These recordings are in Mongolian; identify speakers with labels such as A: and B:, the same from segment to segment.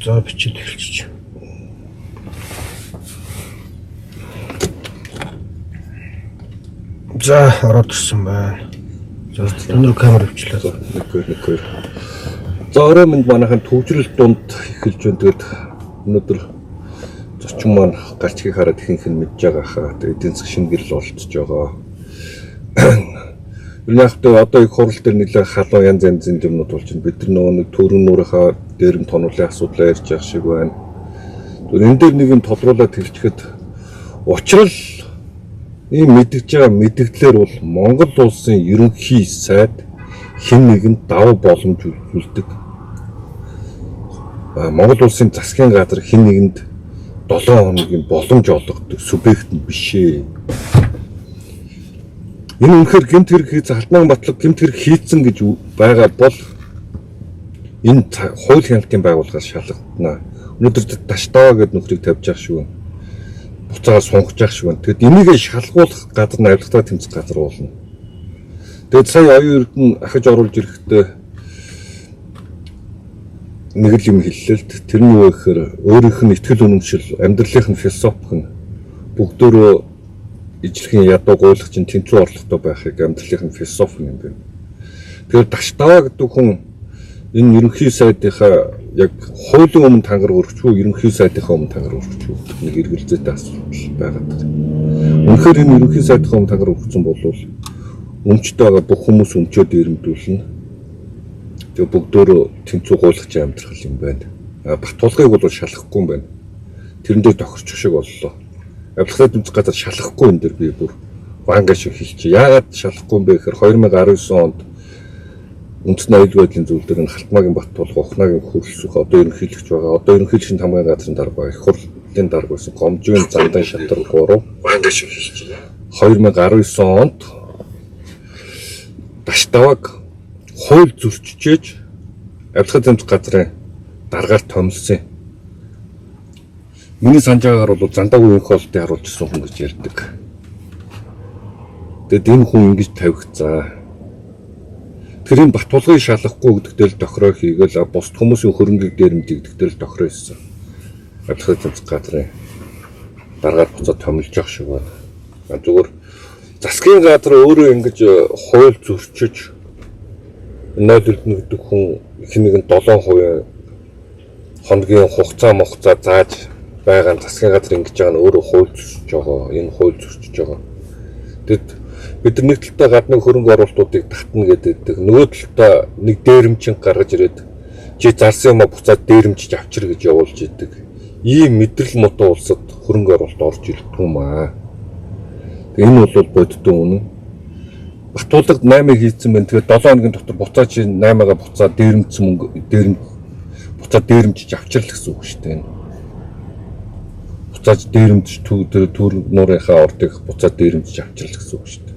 A: За бичээд эхэлчих. За ороод ирсэн байна. За өнөр камер өвчлээ.
B: 1 2 1 2. За орой минь манайхан төвжрөл дунд эхэлж байна. Тэгээд өнөөдөр зочин маань гарчгийг хараад ихэнх нь мэдж байгаа хаа. Тэгээд эдийн засаг шинэ гэрэл олцож байгаа. Ер нь яг тэ одоо их хурал дээр нэлээд халуун янз янзын юмнууд болж байна. Бид нар нөгөө нэг төрөн нуурынхаа дээрэм тонуулын асуудлаа ярьж байгаа шиг байна. Тэгэхээр энэ дээр нэг юм тодруулаад хэлчихэд учрал ийм мэдгэж байгаа мэдгдлэр бол Монгол улсын ерөнхий сайд хэн нэгэнд давуу боломж үзүүлдэг. Монгол улсын засгийн газар хэн нэгэнд 7 хоногийн боломж олгодог субъект нь биш ээ. Энэ үнэхээр гэмт хэрэг хийцэн Халтмаагийн Батлаг гэмт хэрэг хийцэн гэж байгаа бол энэ хууль хяналтын байгууллагаас шалгагдана. Өнөөдөр Таштава гэдэг нөхрийг тавьж байгаа шүү. Буцаагаар сунгаж байгаа шүү. Тэгэд энийг шалгуулах газар нь авилгатай тэмцэх газар болно. Тэгэд сая оюун эрдэнэ ахиж оруулж ирэхдээ нэг л юм хэллээ л дээ. Тэр нь юу вэ гэхээр өөрийнх нь итгэл үнэмшил, амьдралынх нь философи нь бүгдөө ижлэхэн ядуу гуйлах чинь тэнцүү орлоготой байхыг амьдралынх нь философи юм байна. Тэгэхээр Таштава гэдэг хүн энэ ерөнхий сайдынхаа яг хуулийн өмнө тангаар өргөчгүй, ерөнхий сайдынхаа өмнө тангаар өргөчгүй нэг эргэлзээтэй асуудал байгаад байна. Үнэхээр энэ ерөнхий сайдынхаа өмнө тангаар өргөцсөн бол өмчтэй байгаа бүх хүмүүс өмчөөд ирэмдүүлнэ. Тэгээ бүгдөөрөө тэнцүү гуйлах чинь амьдрах юм байна. Батулгыг бол шалгахгүй юм байна. Тэрэн дээр тохирчих шиг боллоо. Авилгатай тэмцэх газар шалгахгүй энэ дэр би бүр ванга шиг хэлчих. Яагаад шалгахгүй юм бэ гэхээр 2019 онд үндэсний аюулгүй байдлын зүйл дээр энэ Халтмаагийн Баттулга, Ухнаагийн хөрөлсөх одоо ерөнхийлөгч байгаа. Одоо ерөнхийлөгчийн хамгийн газрын дарга байгаа. Их хурлын дарга байсан. Гомжийн зандан шатар 3
A: ванга шиг хэлчих.
B: 2019 онд Таштаваг хууль зөрчижээж авилгын тэмцэх газрын даргаар томилсон. Миний санаж байгаагаар бол зандаагүй инх хоолтыг харуулж ирсэн хүн гэж ярьдаг. Тэгэд энэ хүн ингэж тавигцаа. Тэр энэ Батулгыг шалгахгүй гэдэгтэл тохироо хийгээл бусд хүмүүсийн хөрөнгийг дээрэмдий гэдэгтэл тохироо хийсэн. Авилгын тэмцэх газрын даргаар буцаад томилж явах шиг байна. Зүгээр засгийн газар өөрөө ингэж хууль зөрчиж 0 эрдэнэ гэдэг хүн их нэгэн 7% хоногийн хугацаа мохцаа зааж байгаа засгийн газар ингэж байгаа нь өөрөө хууль зөрчиж байгаа. Энэ хууль зөрчиж байгаа. Тэгэд бид нар нэг талдаа гадны хөрөнгө оруулалтуудыг татна гэдэг, нөгөө талдаа нэг дээрэмчин гаргаж ирээд чи зарсан юмаа буцаад дээрэмжиж авчир гэж явуулж идэг. Ийм мэдрэл муутай улсад хөрөнгө оруулалт орж ирдэг юм аа. Энэ бол бодиттой үнэн. Батулгад 8-ыг хийцэн байна. Тэгэхээр 7 хоногийн дотор буцаа чи 8-ага буцаа дээрэмдсэн мөнгө дээрэм буцаа дээрэмжиж авчирл гэсэн үг шүү дээ. Буцааж дээрэмдэж төр нуурынхаа ордыг буцаа дээрэмдэж авчирл гэсэн үг шүү дээ.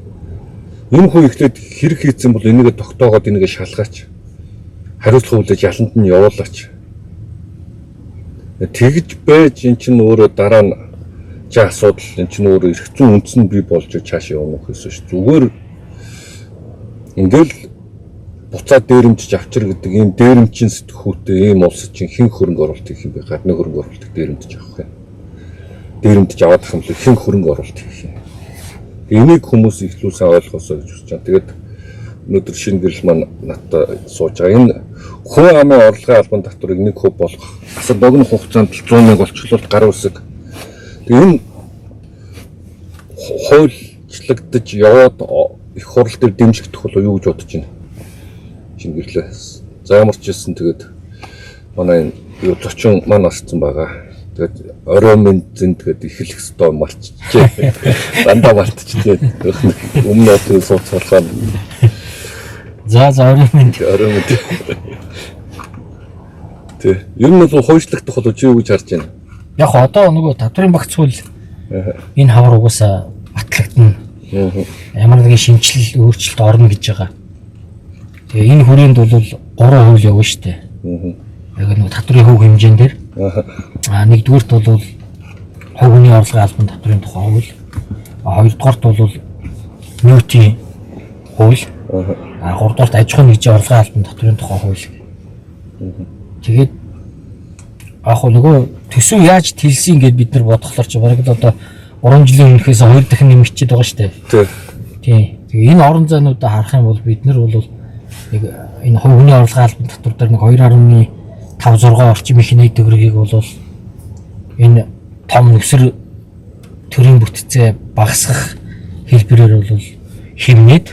B: Энэ хүн эхлээд хэрэг хийцэн бол энийгээ тогтоогоод энийгээ шалгаач. Хариуцлага хүлээж яланд нь явуулаач. Тэгж байж эн чинь өөрөө дараа нь чи асуудал эн чинь өөрөө эрх зүйн үндс нь бий болж цааш явна гэсэн ш. Зүгээр ингээл буцаад дээрэмжиж авчир гэдэг ийм дээрэмчин сэтгхүүтэй ийм улсад чинь хэн хөрөнгө оруулалт хийх юм бэ? Гадны хөрөнгө оруулалтыг дээрэмдэж авах юм. Дээрэмдэж аваад ах юм бол хэн хөрөнгө оруулалт хийх юм? Энийг хүмүүс ихлүүлсэн ойлгосоо гэж хүсэж байна. Тэгээд өнөөдөр шинэ гэрэл маань надтай сууж байгаа. Энэ хүн амын орлогын албан татварыг 1% болгох асар богино хугацаанд 100 мянга олчлолт гар үсэг. Тэгээд энэ хуульчлагдаж яваад их хурал дээр дэмжигдэх болов юу гэж бодож байна? Шинэ гэрлээ. За ямар ч хэлсэн тэгээд манай энэ юу зочин маань орцсон байгаа. Тэгээд орой минь зэн тэгээд эхлэх ёстой мартчихжээ. Дандаа мартчихжээ. Өмнө нь сууцгаалгаа.
C: За орой минь.
B: Орой минь. Тэ. Ер нь бол хуульчлагдах болов чи юу гэж харж байна?
C: Яг одоо нөгөө татварын багц хууль энэ хавар угаасаа батлагдана. Ямар нэгэн шинэчлэл өөрчлөлт орно гэж байгаа. Тэгээ энэ хүрээнд бол 3 хууль явна шүү дээ. Яг нөгөө татварын хөв хэмжээн дээр. Нэгдүгüрт бол хувь хүний орлогын албан татварын тухай хууль. Хоёрдугаарт бол нүүтийн хууль. Гуравдугаарт аж ахуйн нэгжийн орлогын албан татварын тухай хууль. Тэгээд Яг нөгөө төсөв яаж тэлсэн гэд бид нар бодохлоор чи бараг л одоо 3 жилийн өмнөхөөс 2 дахин нэмэгчээд байгаа шүү дээ. Тийм. Тэгээ энэ орон зайнуудаа харах юм бол бид нар бол нэг энэ хувь хүний орлогын албан татвар дээр нэг 2.56 орчим их нийт төгрөгийг бол энэ том нүсэр төрийн бүтцээ багасгах хэлбэрээр бол хэмнээд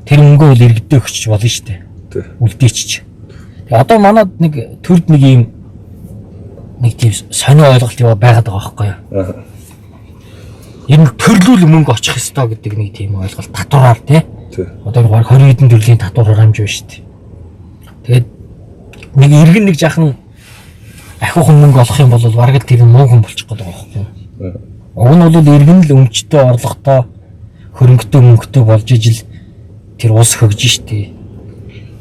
C: тэр мөнгөө бол иргэдээ өгч болно шүү дээ. Үлдээчих. Тэгээ одоо манад нэг төрд нэг ийм нэг тийм сонио ойлголт яваа байгаад байгаа байхгүй юу? Энэ төрлүүл мөнгө очих ёстой гэдэг нэг тийм ойлголт татвараар тий. Одоо энэ бараг 20 хэдэн төрлийн татвар хураамж байна шүү дээ. Тэгээд нэг иргэн нэг жахан ахиухан мөнгө олох юм бол бараг л тэр нь муу хүн болчих гээд байгаа байхгүй юу? Уг нь бол иргэн л өмчтэй орлоготой хөрөнгөтэй мөнгөтэй болж ижил тэр улс хөгжин шүү дээ.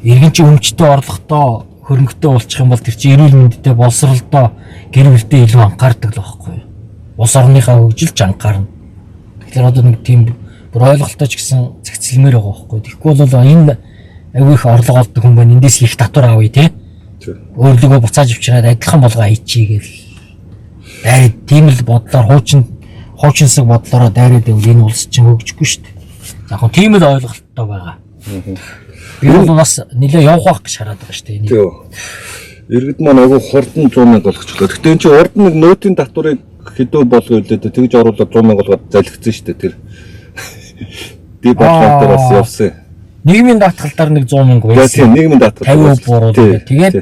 C: Иргэн чи өмчтэй орлоготой хөрөнгөтэй болчих юм бол тэр чи эрүүл мэндтэй боловсролдоо гэр бүлдээ илүү анхаардаг л байхгүй юу? Улс орныхаа хөгжилч анхаарна. Тэгэхээр одоо нэг тийм бүр ойлголттой ч гэсэн зэгцлэмээр байгаа байхгүй. Тэгэхгүй бол энэ аюу их орлого олдог хүн байна. Эндээс их татвар авъя тий. Өөрлөгөө буцааж авчираад адилхан болгоо хийчихье гэл. Дайраад тийм л бодлоор хуучинсаг бодлороо дайраад байвал энэ улс чинь хөгжихгүй шүү дээ. За яг тийм л ойлголттой байгаа. Би бол бас нэлээ явах байх гэж хараад байгаа шүү дээ.
B: Тийм. Иргэд маань айгүй хурдан 100 мянга болгочлоо. Гэхдээ энэ чинь урд нэг нөөтийн татварыг хэдөө болгоо үлээ дээ. Тэгж оруулаад 100 мянга болгоод залхицсан шүү дээ тэр. Ди бодлого дээр бас явсан.
C: Нийгмийн даатгал дээр нэг 100 мянга байсан.
B: Тийм, нийгмийн даатгал
C: 50% бууруулаад. Тэгээд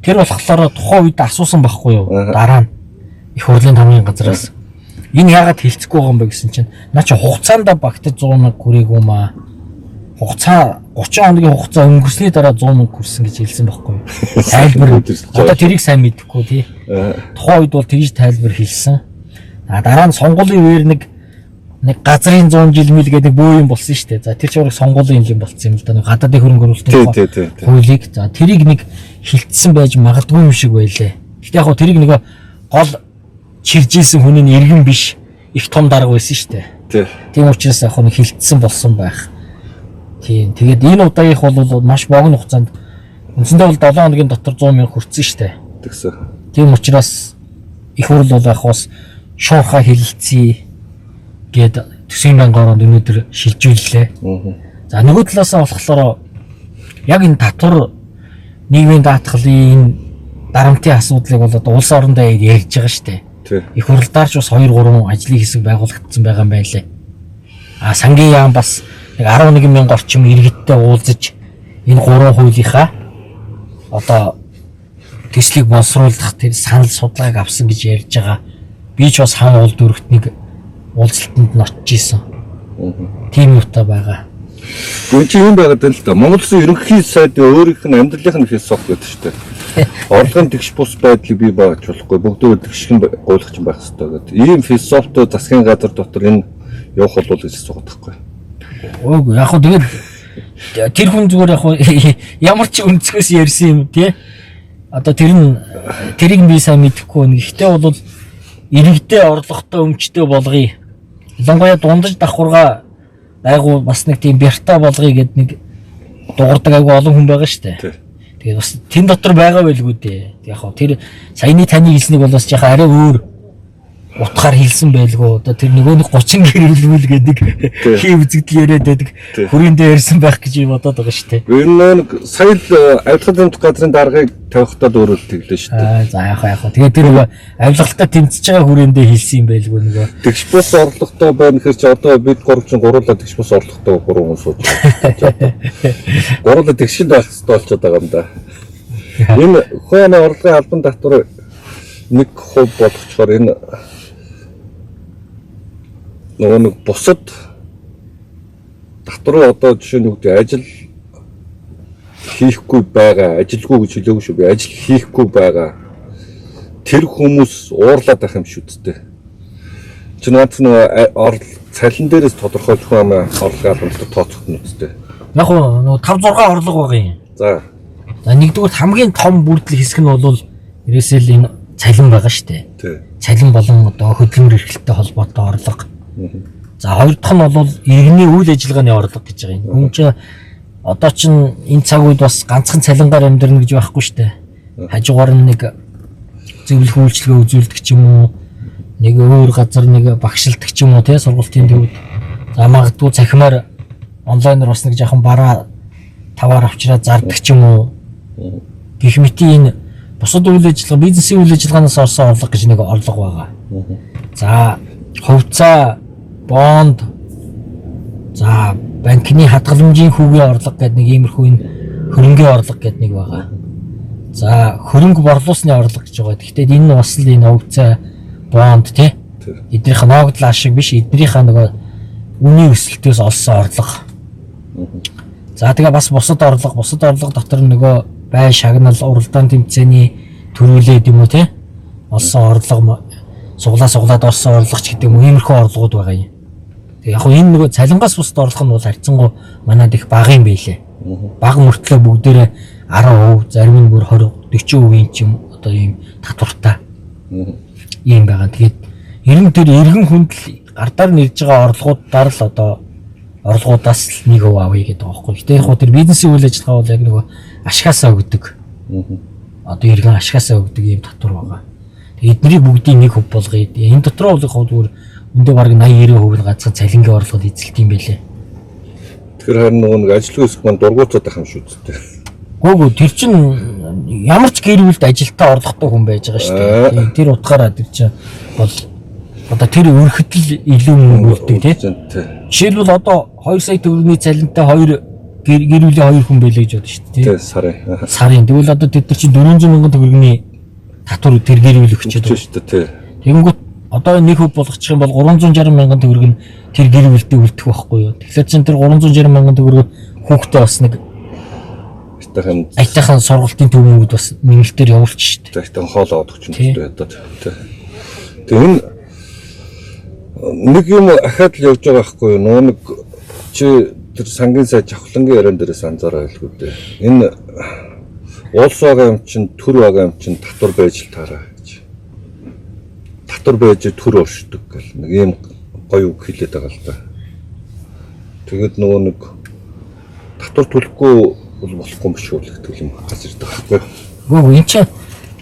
C: тэр болохоор тухайн үед асуусан байхгүй юу? Дараа нь их хурлын тамгын газраас энэ яагаад хилцэхгүй байгаа юм бэ гэсэн чинь наа чи хугацаанд багтаж 100 мянга хүрээгүй маа. Хугацаа 30 хоногийн хугацаа өнгөрсний дараа 100 мянга хүрсэн гэж хэлсэн байхгүй юу? Тайлбар одоо тэрийг сайн мэдэхгүй тий. Тухайн үед бол тэгж тайлбар хэлсэн. А дараа нь сонгуулийн үеэр нэг газрын 100 жил мэл гэдэг бөө юм болсон шүү дээ. За тэр чинь сонгуулийн юм болсон юм л да. Нэг гадаадын хөрөнгө оруулалтын хуулийг за тэрийг нэг хилцсэн байж магадгүй юм шиг байлээ. Гэхдээ яг хөө тэрийг нөгөө гол чиржсэн хүн нь иргэн биш их том дарга байсан шүү дээ. Тийм учраас яг хөө нэг хилцсэн болсон байх. Тийм. Тэгээд энэ удаагийнх бол маш богино хугацаанд үндсэндээ бол 7 хоногийн дотор 100 мянга хүрсэн шүү дээ.
B: Тэгсэн.
C: Тийм учраас их хурл бол яг бас шуурхаа хилэлцээ гээд төсвийн банк ороонд өнөөдөр шилжүүллээ. За нөгөө талаасаа болохоор яг энэ татвар нийгмийн даатгалын энэ дарамтын асуудлыг бол одоо улс орондоо ярьж байгаа шүү дээ. Их хурлдаарч бас 2 3 ажлын хэсэг байгуулагдсан байгаа юм байлээ. А сангийн яам бас нэг 11 мянга орчим иргэдтэй уулзаж энэ 3 хуулийнхаа одоо төслийг боловсруулах тэр санал судалгааг авсан гэж ярьж байгаа. Би ч бас хан уул дүүрэгт нэг уулзалтанд нь очиж исэн. Тийм юутай байгаа.
B: Гүн чи юм байгаад байна л да. Монгол Улсын ерөнхий сайд өөрийнх нь амьдралынх нь философи гэдэг шүү дээ. Орлогын тэгш бус байдлыг бий байж болохгүй. Бүгдөө тэгшхэн гуйлагч байх хэрэгтэй гэдэг. Ийм философитой засгийн газар дотор энэ явах болов гэж асуух байхгүй.
C: Өөгүй яг хөө тэгэл тэр хүн зүгээр яг ямар ч өнцгөөс ярьсан юм тий. Одоо тэр нь тэрийг би сайн мэдэхгүй байна. Гэхдээ бол иргэдээ орлоготой өмчтэй болгоё. Ялангуяа дундаж давхаргаа айгу бас нэг тийм бярта болгоё гэд нэг дуурдаг айгу олон хүн байгаа шүү дээ. Тэгээд бас тэн дотор байгаа байлгүй дээ. Яг хөө тэр саяны таны хэлснийг бол бас яхаа арай өөр утгаар хэлсэн байлгүй. Одоо тэр нөгөө нэг 30 гэрэлвэл гэдэг хий үзэгдэл яриад байдаг. Хүрээндээ ярьсан байх гэж бодоод байгаа шүү дээ.
B: Энэ нэг сая л авилгын тэмцэх газрын даргаыг тавихтаа л өөрөөр тэглээ шүү дээ.
C: За яах яах. Тэгээд тэр нөгөө авилгалтай тэмцэж байгаа хүрээндээ хэлсэн юм байлгүй нөгөө.
B: Тэгш бус орлоготой байна гэхэр чи одоо бид гурав чинь гуруулаа тэгш бус орлоготой гурван хүн сууж байна. Гуруулаа тэгшинд болцоод байгаа юм да. Энэ хүн орлогын албан татвар 1% болгочхоор энэ нөгөө нэг бусад татвар одоо жишээ нь юу гэдэг ажил хийхгүй байгаа, ажилгүй гэж хэлээгүй шүү. Би ажил хийхгүй байгаа тэр хүмүүс уурлаад байх юм шүү дээ. Чи наац нөгөө орл цалин дээрээс тодорхойлох юм орлогын албан татвар тооцогдно үстэй.
C: Яг нөгөө 5 6 орлого байгаа юм.
B: За.
C: За нэгдүгээр хамгийн том бүрдэл хэсэг нь бол ерөөсөө л энэ цалин байгаа шүү дээ.
B: Тий.
C: Цалин болон одоо хөдөлмөр эрхлэлтэй холбоотой орлого. За хоёр дахь нь бол иргэний үйл ажиллагааны орлого гэж байгаа юм. Хүн чинь одоо чинь энэ цаг үед бас ганцхан цалингаар амьдрна гэж байхгүй шүү дээ. Хажуугаар нь нэг Зөвлөх үйлчилгээ үзүүлдэг ч юм уу, нэг өөр газар нэг багшилдаг ч юм уу те сургалтын төвд. За магадгүй цахимаар онлайнаар бас нэг жоохон бараа таваар авчираа зардаг ч юм уу. Гэх мэт энэ бусад үйл ажиллагаа, бизнесийн үйл ажиллагаанаас орсон орлого гэж нэг орлого байгаа. За хувьцаа, бонд, за банкны хадгаламжийн хүүгийн орлого гэдэг нэг иймэрхүү энэ хөрөнгөний орлого гэдэг нэг байгаа. За хөрөнгө борлуулсны орлого гэж байгаа. Гэхдээ энэ нь бас л энэ хувьцаа, бонд тий. Эднийх ногдол ашиг биш, эднийхээ нөгөө үнийн өсөлтөөс олсон орлого. За тэгээ бас бусад орлого, бусад орлого дотор нөгөө бай шагнал, уралдаан тэмцээний төрүүлээд юм уу тий. Олсон орлого, суглаад олсон орлого ч гэдэг юм уу, иймэрхүү орлогууд байгаа юм. Тэгээ яг хөө энэ нөгөө цалингаас бусад орлого нь бол харьцангуй манад их бага юм байлээ. Бага мөртлөө бүгдээрээ 10%, зарим нь бүр 20, 40% ч юм одоо ийм татвартай. Ийм байгаа. Тэгээд ер нь тэр иргэн хүндэл гардаар нэрж байгаа орлогуудаар л одоо орлогуудаас л 1% авъя гэдэг байгаа байхгүй. Гэтэ яг хөө тэр бизнесийн үйл ажиллагаа бол яг нөгөө ашгаасаа өгдөг. Одоо иргэн ашгаасаа өгдөг ийм татвар байгаа. Тэгээд эднийг бүгдийг 1% болгоё. Энэ дотроо бол яг зүгээр өндөө бараг 80 90% нь ганцхан цалингийн орлогод эзэлт юм байлээ.
B: Тэгэхээр харин нөгөө нэг ажилгүй хэсэг маань дургуутаад байх юм шүү дээ.
C: Гүү тэр чин ямар ч гэр бүлд ажилтаа орлоготой хүн байж байгаа шүү дээ. Тэр утгаараа тэр чин бол одоо тэр өрхөдөл илүү мөнгө үлддэг тий. Жишээлбэл одоо 2 сая төгрөгийн цалинтай 2 гэр бүлийн 2 хүн байлээ гэж бодно шүү дээ.
B: Тий, сарын.
C: Сарын. Тэгвэл одоо тэд нар чинь 400 мянган төгрөгийн татвар тэр гэр бүл өгчөөд
B: байгаа шүү дээ тий.
C: Тэгэнгүүт одоо 1% болгочих юм бол 360 мянган төгрөг нь тэр гэр бүлдээ үлдэх байхгүй юу. Тэгэхээр чин тэр 360 мянган төгрөг хүүхдээ бас нэг аятайхан сургалтын төв мөнгөд бас нэмэлтээр явуулчих шүү
B: дээ. Аятайхан хоол аваад өгч юм шүү дээ. Тэгээ энэ нэг юм ахаад л явж байгаа байхгүй юу. Нөгөө нэг чи тэр сангийн сая жавхлангийн яриан дээрээс анзаараа байлгүй дээ. Энэ уулс байгаа юм чинь төр байгаа юм чинь татвар байж л таараа гэж. Татвар байж төр оршдог гэл нэг ийм гоё үг хэлээд байгаа л да. Тэгээд нөгөө нэг татвар төлөхгүй бол болохгүй юм шүү л гэдэг юм гарч ирдэг байхгүй.
C: Үгүй энэ чинь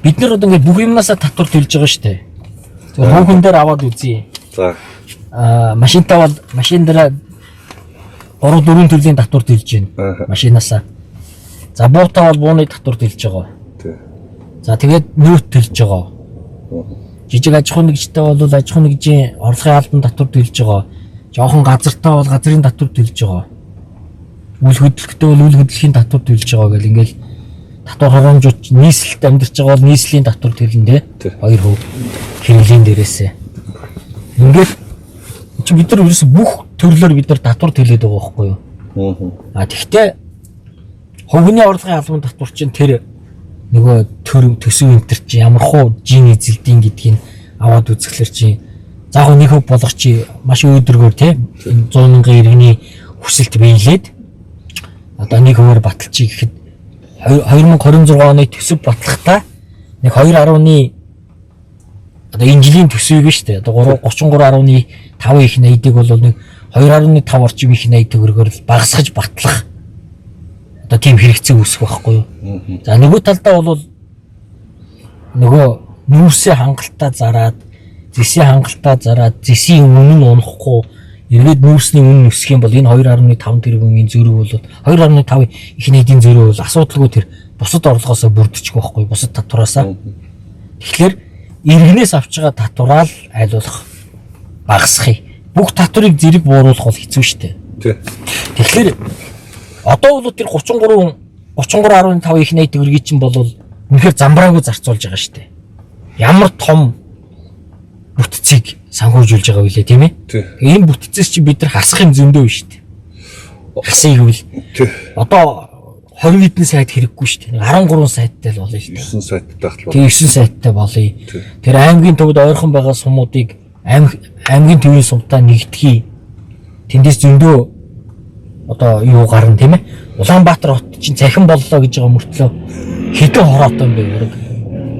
C: бид нар одоо ингээд бүх юмнасаа татвар төлж байгаа шүү дээ. Зөв хүүхэн дээр аваад үзье.
B: За.
C: Машинтаа бол машин дээр 3 4 төрлийн татвар төлж байна. Машинаасаа. За буутаа бол бууны татвар төлж байгаа.
B: Тий.
C: За тэгээд нөөт төлж байгаа. Жижиг аж ахуйн нэгжтэй бол аж ахуйн нэгжийн орлогын албан татвар төлж байгаа. Жохон газартаа бол газрын татвар төлж байгаа. Үл хөдлөлттэй бол үл хөдлөхийн татвар төлж байгаа гэл ингээл татвар хураамжууд нийслэлд амьдарч байгаа бол нийслийн татвар төлнө те 2% хэрэглийн дээрээсээ. Ингээл чи бид нар ерөөс бүх төрлөөр бид нар татвар төлөөд байгаа байхгүй юу? А тэгтээ хувийн орлогын албан татвар чинь тэр нөгөө төр төсөв энтер чи ямар хуу жин эзэлдийн гэдгийг аваад үзэхлээр чи за яг 1% болгох чи маш өөдрөгөөр те 100 мянган иргэний хүсэлт биелээд одоо 1%-аар баталчих гэхэд 2026 оны төсөв батлахдаа нэг 2.1 одоо энэ жилийн төсвийг нь шүү дээ. Одоо 33.5 их найдыг бол нэг 2.5 орчим их найд төгрөгөөр л багасгаж батлах одоо тийм хэрэгцээ үүсэх байхгүй юу. За нөгөө талдаа бол нөгөө нүүрсээ хангалттай зараад, зэсийн хангалттай зараад, зэсийн үнэ нь унахгүй эргээд нүүрсний үнэ өсөх юм бол энэ 2.5 тэрбумын зөрүү бол 2.5 их найдын зөрүү бол асуудалгүй тэр бусад орлогоосоо бүрдчих байхгүй, бусад татвараасаа. Тэгэхээр иргэнээс авч байгаа татвараа л айлуулах багасгах. Бүх татварыг зэрэг бууруулах бол хэцүү шүү дээ. Тэгэхээр одоо бол тэр 33.5 их найд төгрөгийг чинь бол үнэхээр замбраагүй зарцуулж байгаа шүү дээ. Ямар том бүтцийг санхүүжүүлж байгаа үлээ тийм ээ. Энэ бүтцээс чинь бид нар хасах юм зөндөө биш шүү дээ. Хасыг үл. Одоо 20 хэдэн сайт хэрэггүй шүү дээ. 13 сайттай л болно шүү дээ.
B: 9 сайттай л болно.
C: Тийм 9 сайттай болъё. Тэр аймгийн төвд ойрхон байгаа сумуудыг аймгийн төвийн сумтаа нэгтгэе. Тэндээс зөндөө одоо юу гарна тийм ээ. Улаанбаатар хот чинь цахим боллоо гэж байгаа мөртлөө хэдэн хороотой юм бэ?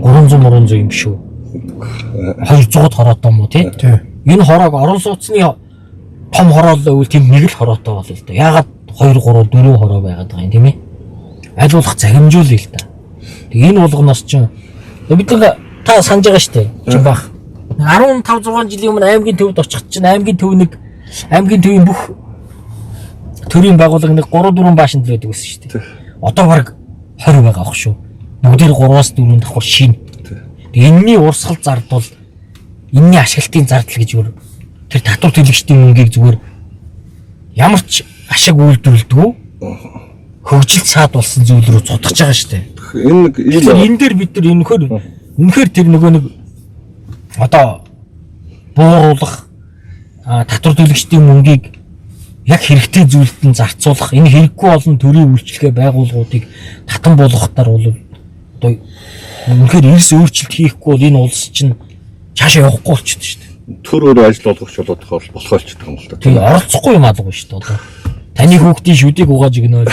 C: Бараг 300 юм шүү. 200 хороотой юм уу тий? Энэ хороог орон сууцны том хороол байвал тэнд нэг л хороотой болно л да. Яагаад 2 3 4 хороо байгаад байгаа юм тийм ээ? Аль болох захимжуулъя л да. Тэг энэ болгоноос чинь бид нар Та санаж байгаа шүү дээ. Чин бах. 15 6 жилийн өмнө аймгийн төвд очиход чинь аймгийн төв нэг аймгийн төвийн бүх төрийн байгууллага нэг 3 4 баашинд л байдаг байсан шүү дээ. Одоо бараг 20 байгаа ах шүү. Бүгдээр 3-аас 4 давхар шинэ. Тэгээ энэний урсгал зардал, энэний ашиглалтын зардал гэж өөр тэр татвар төлөгчдийн мөнгийг зүгээр ямар ч ашиг үйлдвэрлэдэггүй хөгжил цаад болсон зүйл рүү цутгаж байгаа шүү дээ.
B: Энэ нэг
C: Тэгэхээр энэ дээр бид нар үнэхээр тэр нөгөө нэг одоо бууруулах татвар төлөгчдийн мөнгийг яг хэрэгтэй зүйлд нь зарцуулах, энэ хэрэггүй олон төрийн үйлчилгээ байгууллагуудыг татан болгохтаар бол одоо үнэхээр эрс өөрчлөлт хийхгүй бол энэ улс чинь цаашаа явахгүй болчихдог шүү дээ.
B: Төр өөрөө ажил олгогч болоод болох болчихдог юм л та.
C: Тэгээ оролцохгүй юм алга шүү дээ одоо. Таны хүүхдийн шүдийг угааж өгнө.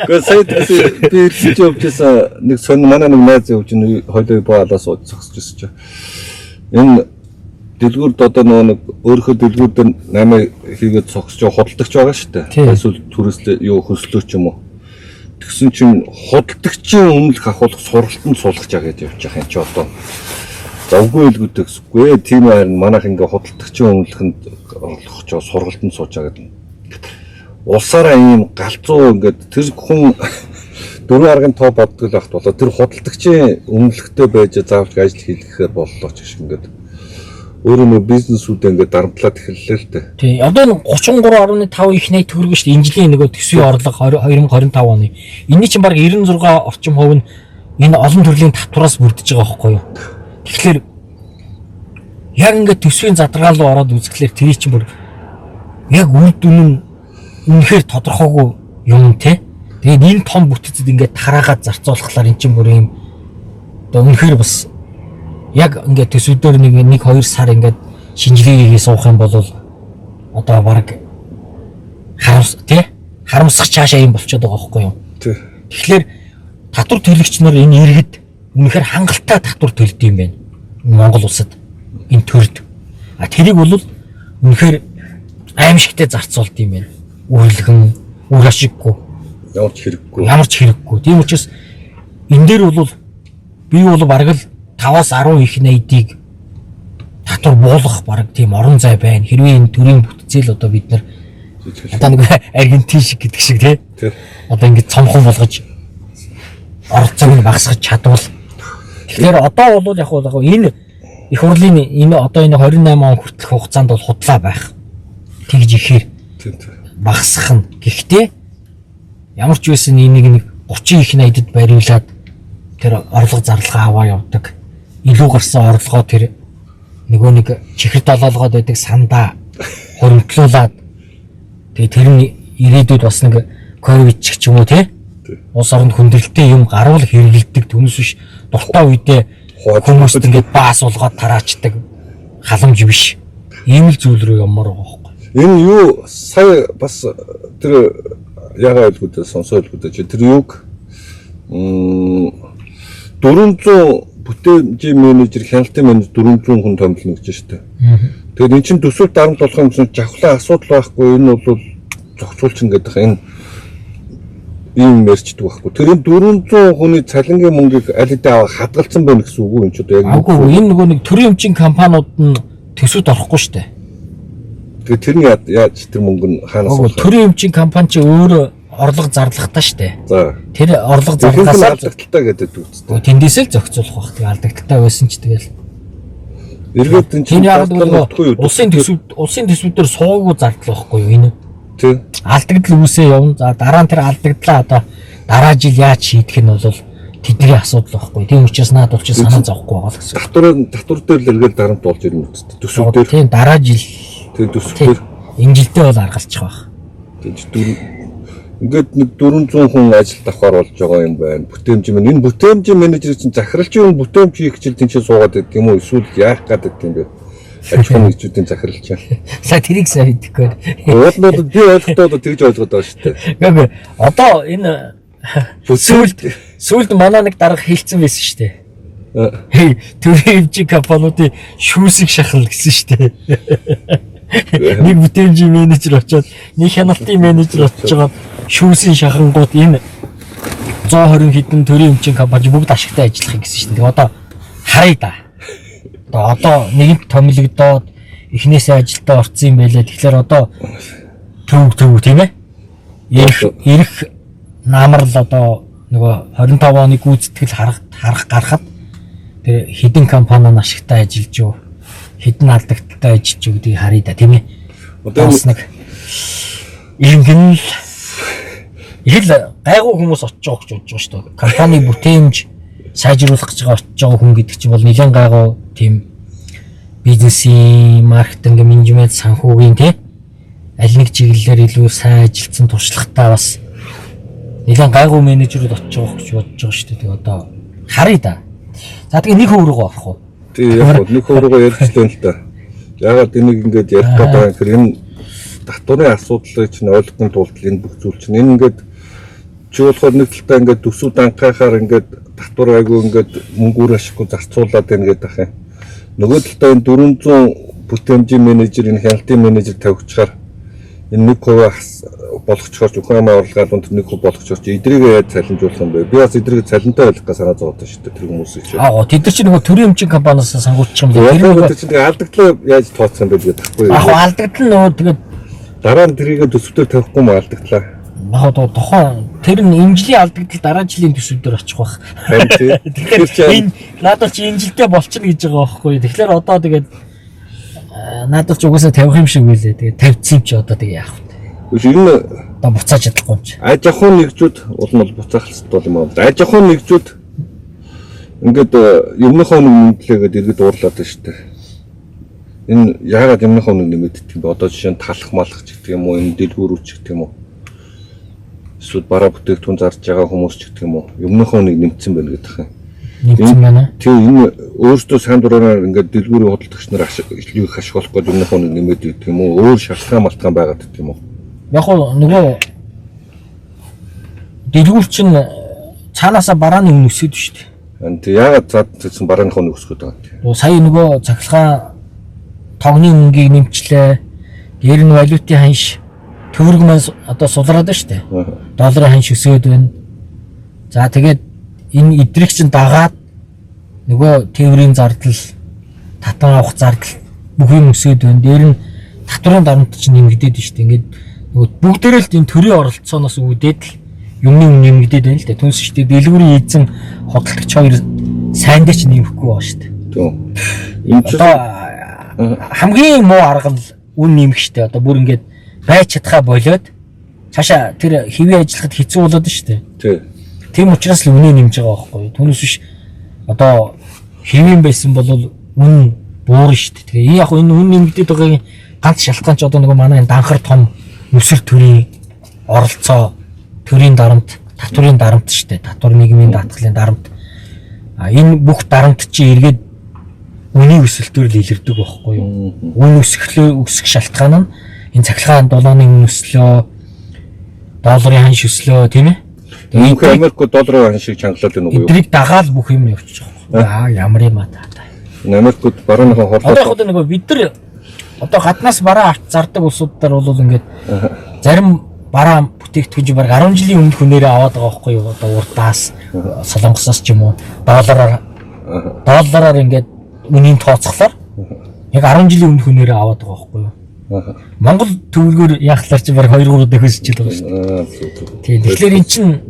B: Гэхдээ сая би хэлж явж байсан нэг сонь манай нэг найз явж хоёлоо баалаа сууж зогсож байсан чинь энэ дэлгүүрд одоо нөгөө нэг өөрийнхөө дэлгүүр дээр 8 хийгээд зогсож худалдагч байгаа шүү дээ. Эсвэл түрээслээ юу хөрслөө ч юм уу. Тэгсэн чинь худалдагчийн өмнөх ахуулах сургалтанд суулгаж байгаа гэж явж байгаа юм чи одоо. За үгүй илгүүдээ гэсгүй. Тийм харин манайх ингээ худалдагчийн өмнөхөнд орлох ч сургалтанд сууж байгаа гэдэг. Улсаараа ийм галзуу ингээд тэр хүн дөрвөн аргын тоо боддог л багт болоо тэр худалдагчийн өмнөлөгтэй байж заавал ажил хийлгэхээр боллоо ч гэх ингээд өөрөө нөө бизнесүүдээ ингээд дарамтлаад эхэллээ л дээ.
C: Тий. Одоо 33.5 их 80 төгрөг шүү дээ. Энэ жилийн нөгөө төсвийн орлого 2025 оны. Энэний чинь бараг 96 орчим хувь нь энэ олон төрлийн татвараас бүрдэж байгаа байхгүй юу? Тэгэхээр яг ингээд төсвийн задаргаал руу ороод үзэхлээр тэр чинь бүр яг үр дүн нь үнэхээр тодорхойгүй юм те. Тэгээд энэ том бүтцэд ингээд тараагаад зарцуулахлаар эн чинь бүр юм одоо үнэхээр бас яг ингээд төсвөдөр нэг 1 2 сар ингээд шинжилгээ хийгээ суух юм бол одоо баг харамс те харамсах цаашаа юм болчиход байгаа байхгүй юу? Тэгэхээр татвар төлөгч нар энэ иргэд үнэхээр хангалттай татвар төлдөг юм байна. Монгол улсад энэ төрд. А тэрийг бол үнэхээр аимшигтэй зарцуулд юм байна. Үрлэгэн, үр ашиггүй.
B: Ямар ч хэрэггүй.
C: Ямар ч хэрэггүй. Тийм учраас энэ дээр бол би бол бараг л 5-аас 10 их найдыг татвар буулгах бараг тийм орон зай байна. Хэрвээ энэ төрийн бүтцэл одоо бид нар одоо нэг Аргентин шиг гэдэг шиг тий. Одоо ингэж цомхон болгож оролцоог нь багасгах чадвал. Тэгэхээр одоо бол яг бол энэ их хурлын энэ одоо энэ 28 он хүртэлх хугацаанд бол худлаа байх. Тэгж ихээр багасгах нь. Гэхдээ ямар ч байсан энийг нэг 30 их найдад бариулаад тэр орлого зарлага аваа явдаг. Илүү гарсан орлогоо тэр нөгөө нэг чихэр долоолгоод байдаг сандаа хуримтлуулад тэгээ тэр нь ирээдүйд бас нэг ковид ч юм уу тий улс оронд хүндрэлтэй юм гаруул хэрэгэлдэг. Түүнээс биш дуртай үедээ хүмүүст ингээд баас уулгаад тараачдаг халамж биш. Ийм л зүйл рүү явмаар байгаа байхгүй.
B: Энэ юу сая бас тэр ягаа ойлгуудаа сонсоо ойлгуудаа чи тэр юг 400 бүтээмжийн менежер, хяналтын менежер 400 хүн томилно гэж шүү дээ. Тэгээд эн чинь төсөв дарамт болох юм чинь жавхлан асуудал байхгүй. Энэ бол зохицуулчин гэдэг энэ ийм ярьчдаг байхгүй. Тэр энэ 400 хүний цалингийн мөнгийг аль хэдийн аваа хадгалсан байна гэсэн үг үү энэ ч одоо яг
C: үгүй энэ нөгөө нэг төрийн эмчийн компаниуд нь төсөвт орохгүй шүү дээ.
B: Тэгээд тэр нь яаж тэр мөнгө нь хаанаас
C: авах вэ? Төрийн эмчийн компани чи өөрөө орлого зарлагтай шүү дээ.
B: За.
C: Тэр орлого зарлагаас
B: алдагдaltaй гэдэг үгтэй.
C: Тэндээсээ л зохицуулах бах. Тэгээ алдагдaltaй байсан ч тэгэл.
B: Эргээд энэ чинь
C: яг нөгөө улсын төсвүүдээр суугаагүй зардал байхгүй юу энэ?
B: Тий.
C: Алдагдал үүсээ явна. За дараа нь тэр алдагдлаа одоо дараа жил яаж шийдэх нь бол тэдний асуудал байхгүй. Тийм учраас наад бол чи санаа зовхгүй байгаа л гэсэн.
B: Татвар дээр л эргээд дарамт болж ирнэ үсттэй. Төсөв дээр.
C: Тийм дараа жил.
B: Тийм төсөв дээр.
C: Энэ жилдээ бол аргалчих байх.
B: Тийм ингээд нэг 400 хүн ажилд авахар болж байгаа юм байна. Бүтээмжийн менежер. Энэ бүтээмжийн менежер чинь захиралч юм бүтээмж хийх хичээл тэнцээ суугаад байдаг юм уу? Эсвэл яах гээд байдаг юм бэ? Аж ахуйн нэгжүүдийн захиралч.
C: Сая тэрийг сайн мэдэхгүй.
B: Уул нь бол би ойлгохдоо бол тэгж ойлгоод байгаа шүү дээ.
C: Үгүй одоо энэ сүүлд манай нэг дарга хэлсэн байсан шүү дээ. Төрийн эмчийн компаниудын шүүсийг шахна гэсэн шүү дээ. Нэг бүтээмжийн менежер очоод нэг хяналтын менежер очиж байгаа шүүсийн шахангууд энэ 120 хэдэн төрийн эмчийн компани бүгд ашигтай ажиллах гэсэн шүү дээ. Одоо Харъя да. Одоо нэгэнт томилогдоод эхнээсээ ажилдаа орсон юм байлаа. Тэгэхээр одоо төв тийм ээ. Ирэх намрал одоо нөгөө 25 оны гүйцэтгэл харах гарахад тэр хэдэн компани нь ашигтай ажиллаж юу, хэдэн алдагдaltaй ажиллаж юу гэдгийг харъя да, тийм ээ. Одоо бас нэг иргэн л их л гайгүй хүмүүс очиж байгаа гэж бодож байгаа шүү дээ. Компани бүтээмж сайжруулах гэж байгаа очиж байгаа хүн гэдэг чинь бол нэлээд гайгүй тийм бизнесийн, маркетинг, менежмент, санхүүгийн тийм аль нэг чиглэлээр илүү сайн ажилласан туршлагатай бас нэлээд гайгүй менежерүүд очиж байгаа гэж бодож байгаа шүү дээ. Тэгээ одоо харъя да. За тэгээ нэг хөврөгөө авах уу?
B: Тий, яг нэг хөврөгөө ярьчлаа л да. Ягаад энийг ингээд ярих гээд байгаа юм гэхээр энэ татварын асуудлыг чинь ойлгохын тулд энэ бүх зүйл чинь энэ ингээд чи болохоор нэг талдаа ингээд төсөв данхайхаар ингээд татвар айгүй ингээд мөнгөөр ашиггүй зарцуулаад байна гэдэг ах юм. Нөгөө талдаа энэ 400 бүтээмжийн менежер, энэ хяналтын менежер тавигчаар энэ 1% болгочхоор зөвхөн амаа орлогын албанд 1% болгочхоор чи эдрийг яаж цалинжуулах юм бэ? Би бас эдрийг цалинтай байх гэж санаа зовоод байна шүү дээ тэр хүмүүсийг чи.
C: Аа тэд нар чи нөгөө төрийн эмчийн компаниас сангуулчих юм
B: лээ. Тэр нөгөө чи алдагдлаа яаж тооцсон бэ гэдэг байхгүй
C: юу? Яг алдагдал нөгөө тэгээд
B: дараа нь тэрийг төсөвтөр тавихгүй мó алдагдлаа.
C: Яг тухайн тэр нь энэ жилийн алдагдал дараа жилийн төсөв дээр очих байх. Тэгэхээр энэ надад чи энэ жилдээ болчихно гэж байгаа байхгүй юу? Тэгэхээр одоо тэгээд надад ч угаасаа тавих юм шиг үлээ. Тэгээд тавьчихсан юм чи одоо тэгээ яах вэ?
B: Энэ
C: одоо буцааж чадахгүй юм чи.
B: Аж ахуйн нэгжүүд улам бол буцаах хэрэгтэй юм аа. Аж ахуйн нэгжүүд ингээд юмныхоо нэг нэмлээгээд иргэд уурлаад байна шүү дээ. Энэ яагаад юмныхоо нэг нэмэгддэг юм бэ? Одоо жишээ нь талах малах ч гэдэг юм уу, энэ дэлгүүрүүд ч гэдэг юм уу. Эсвэл бараа бүтээгдэхүүн зарж байгаа хүмүүс ч гэдэг юм уу. Юмныхоо нэг нэмсэн байна гэдэг юм.
C: Нэмсэн байна.
B: Тийм, энэ өөрсдөө сайн дураараа ингээд дэлгүүрийн худалдагч нар ашиг ашиг болох гэж юмныхоо нэг нэмээд гэдэг юм уу? Өөр шалтгаан малтгаан байгаад гэдэг юм уу?
C: Яг гоо нөгөө дэлгүүр чинь цаанаасаа барааны үн өсөд шүү дээ.
B: Энд яагаад зад гэсэн барааныхоо үн өсгöd байгаа юм.
C: Нөгөө сая нөгөө цахилгаан тогны мөнгийг нэмчлээ. Дээр нь валютын ханш төгрөг маань одоо сулраад байна шүү дээ. Долларын ханш өсөөд байна. За тэгээд энэ эдрийг чинь дагаад нөгөө тээврийн зардал, татан авах зардал бүх юм өсөөд байна. Дээр нь татварын дарамт чинь нэмэгдээд байна шүү дээ. Ингээд нөгөө бүгдээрээ л энэ төрийн оролцооноос үүдээд л юмны үн нэмэгдээд байна л дээ. Түүнээс шүү дээ дэлгүүрийн эзэн худалдагч хоёр сайндаа ч нэмэхгүй байгаа шүү дээ.
B: Тийм. Энэ чинь
C: хамгийн муу арга нь үн нэмэх шүү дээ. Одоо бүр ингээд байж чадхаа болиод цаашаа тэр хэвийн ажиллахад хэцүү болоод шүү дээ.
B: Тийм.
C: Тийм учраас л үнэ нэмж байгаа байхгүй юу. Түүнээс биш одоо хэвийн байсан бол үн буурна шүү дээ. Тэгээ яг энэ үн нэмэгдээд байгаагийн ганц шалтгаан ч одоо нөгөө манай энэ данхар том нүсэр төрийн оролцоо, төрийн дарамт, татварын дарамт шүү дээ. Татвар нийгмийн даатгалын дарамт. А энэ бүх дарамт чи эргээд үнийн өсөлтөөр л илэрдэг байхгүй юу. Үн өсөхлөө өсөх шалтгаан нь энэ цахилгаан долооны үн өслөө, долларын ханш өслөө, тийм ээ.
B: Мөнх Америк долларын ханшийг чангалаад байна уу?
C: Эдрийг дагаал бүх юм явчих жоох. Аа ямар юм а та.
B: Америкт барууныхан
C: хорлоо. Одоо яг нөгөө бид нар одоо гаднаас бараа авч зардаг улсуудаар бол ингээд зарим бараа бүтээгдэхүүн чинь баг 10 жилийн өмнөх үнээрээ аваад байгаа байхгүй юу? Одоо урдаас, Солонгосоос ч юм уу доллараар ингээд үнийн тооцоолоор яг 10 жилийн өмнөх үнээрээ аваад байгаа байхгүй юу? Монгол төгрөгөөр яахлаар чи баг 2-3 дахин өсөж байгаа шүү
B: дээ.
C: Тийм. Тэгэхээр эн чинь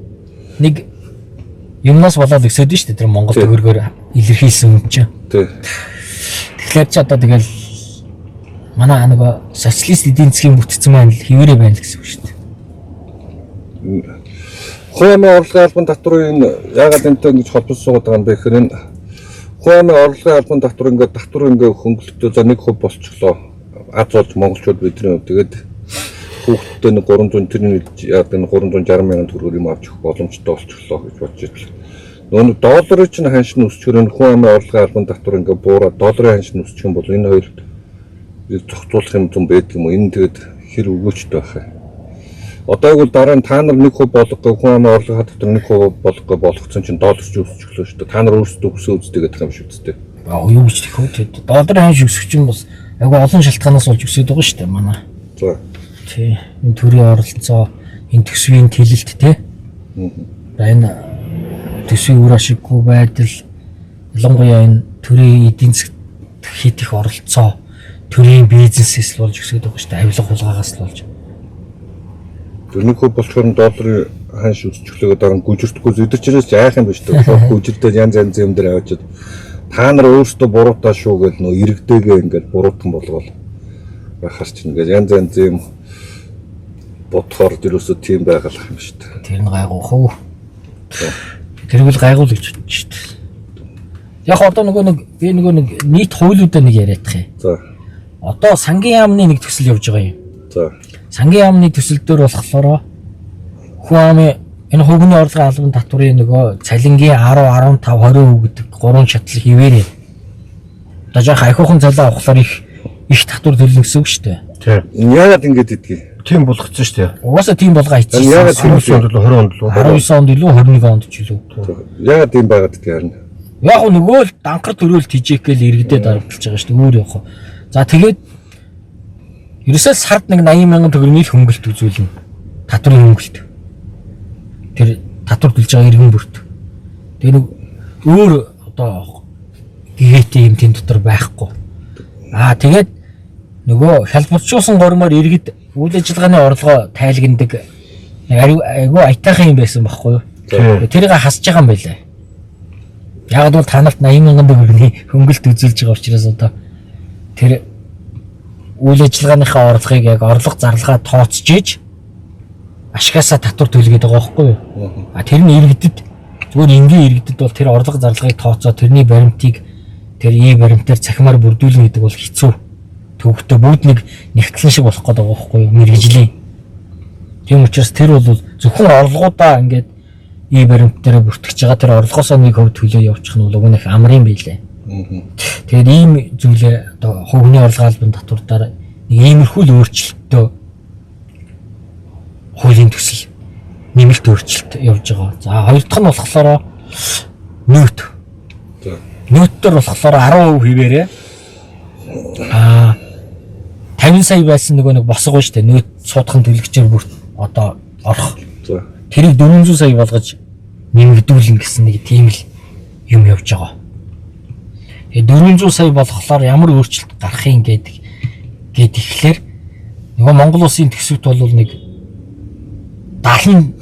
C: нэг юмнаас болоод өсөөд нь шүү дээ. Тэр Монгол төгрөгөөр илэрхийлсэн юм чинь.
B: Тийм.
C: Тэгэхээр чи одоо тэгэл манай нөгөө социалист эдийн засгийн бүтцэн маань хэвээрээ байна л гэсэн үг шүү дээ.
B: Хувийн орлогын албан татварын яагаад энэтэй ингэж холбож суугаад байгаа юм бэ гэхээр энэ хувийн орлогын албан татвар ингээд татвар ингээд хөнгөлөлтөө за 1% болчихлоо. Аз болж монголчууд бидний хувьд тэгээд хүүхдтэй нэг 300 тэрний яадаг нэг 360 мянган төгрөгөөр юм авч өгөх боломжтой болчихлоо гэж бодож ирлээ. Нөгөө нэг долларын чинь ханш нь өсчгөр энэ хувийн орлогын албан татвар ингээд буураад долларын ханш нь өсчих юм бол энэ хоёрт зохицуулах юм зам байдаг юм уу? Энэ тэгээд хэр өгөөчтэй байх юм. Одоо яг бол дараа нь та нар 1% болгохгүй хувийн орлогын татвар 1% болгохгүй болгоцсон чинь доллар ч өсчихлөө шүү дээ. Та нар өөрсдөө өсөө үздэг гэдэг юм шиг үстэй.
C: Аа юу гэж тэхүү те. Долларын ханш өсөх чинь бас айгүй олон шалтгаанаас болж өсөд байгаа шүү дээ манай.
B: За.
C: Тий. Энэ төрийн оролцоо, энэ төсвийн тэлэлт те. Энэ төсвийн үр ашиггүй байдал, ялангуяа энэ төрийн эдийн засгт хит их оролцоо төрийн бизнесээс л болж өсөд байгаа шүү дээ. Авилга хулгаагаас л болж.
B: Тэрнийхөө болчоор нь долларын ханш өсчлөөгөө дараа нь гүжирдэхгүй эдгээр чинээс яах юм бэ шүү дээ. Гүжирдээд янз янз юм дээр авчиад та нар өөрсдөө буруутай шүү гэл нөө иргэдэгээ ингээд буруутан болгоол байхаар чинь ингээд янз янз юм бодохоор ерөөсөө тийм байгалах юм шүү дээ.
C: Тэр нь гайгүй хөө. Тэрийг л гайгүй л гэж бодож шүү дээ. Яг одоо нөгөө нэг би нөгөө нэг нийт хуулиудаа нэг яриадах юм.
B: За.
C: Одоо сангийн яамны нэг төсөл явж байгаа юм.
B: За.
C: Сангийн яамны төсөл дээр болохоор хүн амын энэ хөвгний орлогын албан татварын нөгөө цалингийн 10, 15, 20% гэдэг гурван шатлал хിവэрээ. Одоо жоох ахиухан цалин авахлаар их их татвар төлнө гэсэн үг шүү дээ.
A: Тийм.
B: Яагаад ингэж идэгий?
A: Тийм болгоцсон шүү дээ.
C: Угаасаа тийм болгоо хийчихсэн.
B: Яагаад
A: 19 онд л 20 онд л
C: 19 онд илүү 21 онд ч илүү.
B: Яагаад тийм байгаад идэгий харин?
C: Яг хөө нөгөө л данхар төрөөл тижээкэл иргэдээ дарамтлж байгаа шүү дээ. Өөр явах. За тэгээд ерөөсөө сард нэг 80 мянган төгрөгийн л хөнгөлт үзүүлнэ. Татварын хөнгөлт. Тэр татвар төлж байгаа иргэн бүрт. Тэгээ нэг өөр одоо гэгээтэй юм тэн дотор байхгүй. Аа тэгээд нөгөө хялбарчуулсан гормоор иргэд үйл ажиллагааны орлогоо тайлгнадаг айгүй аятайхан юм байсан байхгүй юу? Тэрийг хасж байгаа юм байлаа. Яг бол та нарт 80 мянган төгрөгийн хөнгөлт үзүүлж байгаа учраас одоо тэр үйл ажиллагааныхаа орлогыг яг орлого зарлага тооцож иж ашгаасаа татвар төлгээд байгаа байхгүй юу? А тэр нь иргэдэд зүгээр энгийн иргэдэд бол тэр орлого зарлагыг тооцоо тэрний баримтыг тэр и баримтаар цахимаар бүрдүүлнэ гэдэг бол хэцүү. Төвөгтэй бүгд нэг нэгтлэн шиг болох гээд байгаа байхгүй юу? Мэргэжлийн. Тийм учраас тэр бол зөвхөн орлогоудаа ингээд и баримт дээр бүртгэж байгаа тэр орлогоосоо 1% төлөө явуучих нь бол уг нь их амар юм билээ. Тэгээд ийм зүйлээ одоо хувийн орлогын албан татвар дээр нэг иймэрхүү л өөрчлөлтөө хуулийн төсөл нэмэлт өөрчлөлт явж байгаа. За хоёр дахь нь болохоор нөт.
B: За.
C: Нөт дээр болохоор 10% хэвээрээ 50 сая байсан нөгөө нэг босго шүү дээ. Нөт суудхан төлөгчөөр бүр одоо орох.
B: За.
C: Тэрийг 400 сая болгож нэмэгдүүлнэ гэсэн нэг тийм л юм явж байгаа. Тэгээ 400 сая болохоор ямар өөрчлөлт гарах юм гэдэг гээд ихлээр нөгөө Монгол улсын төсөвт бол нэг 70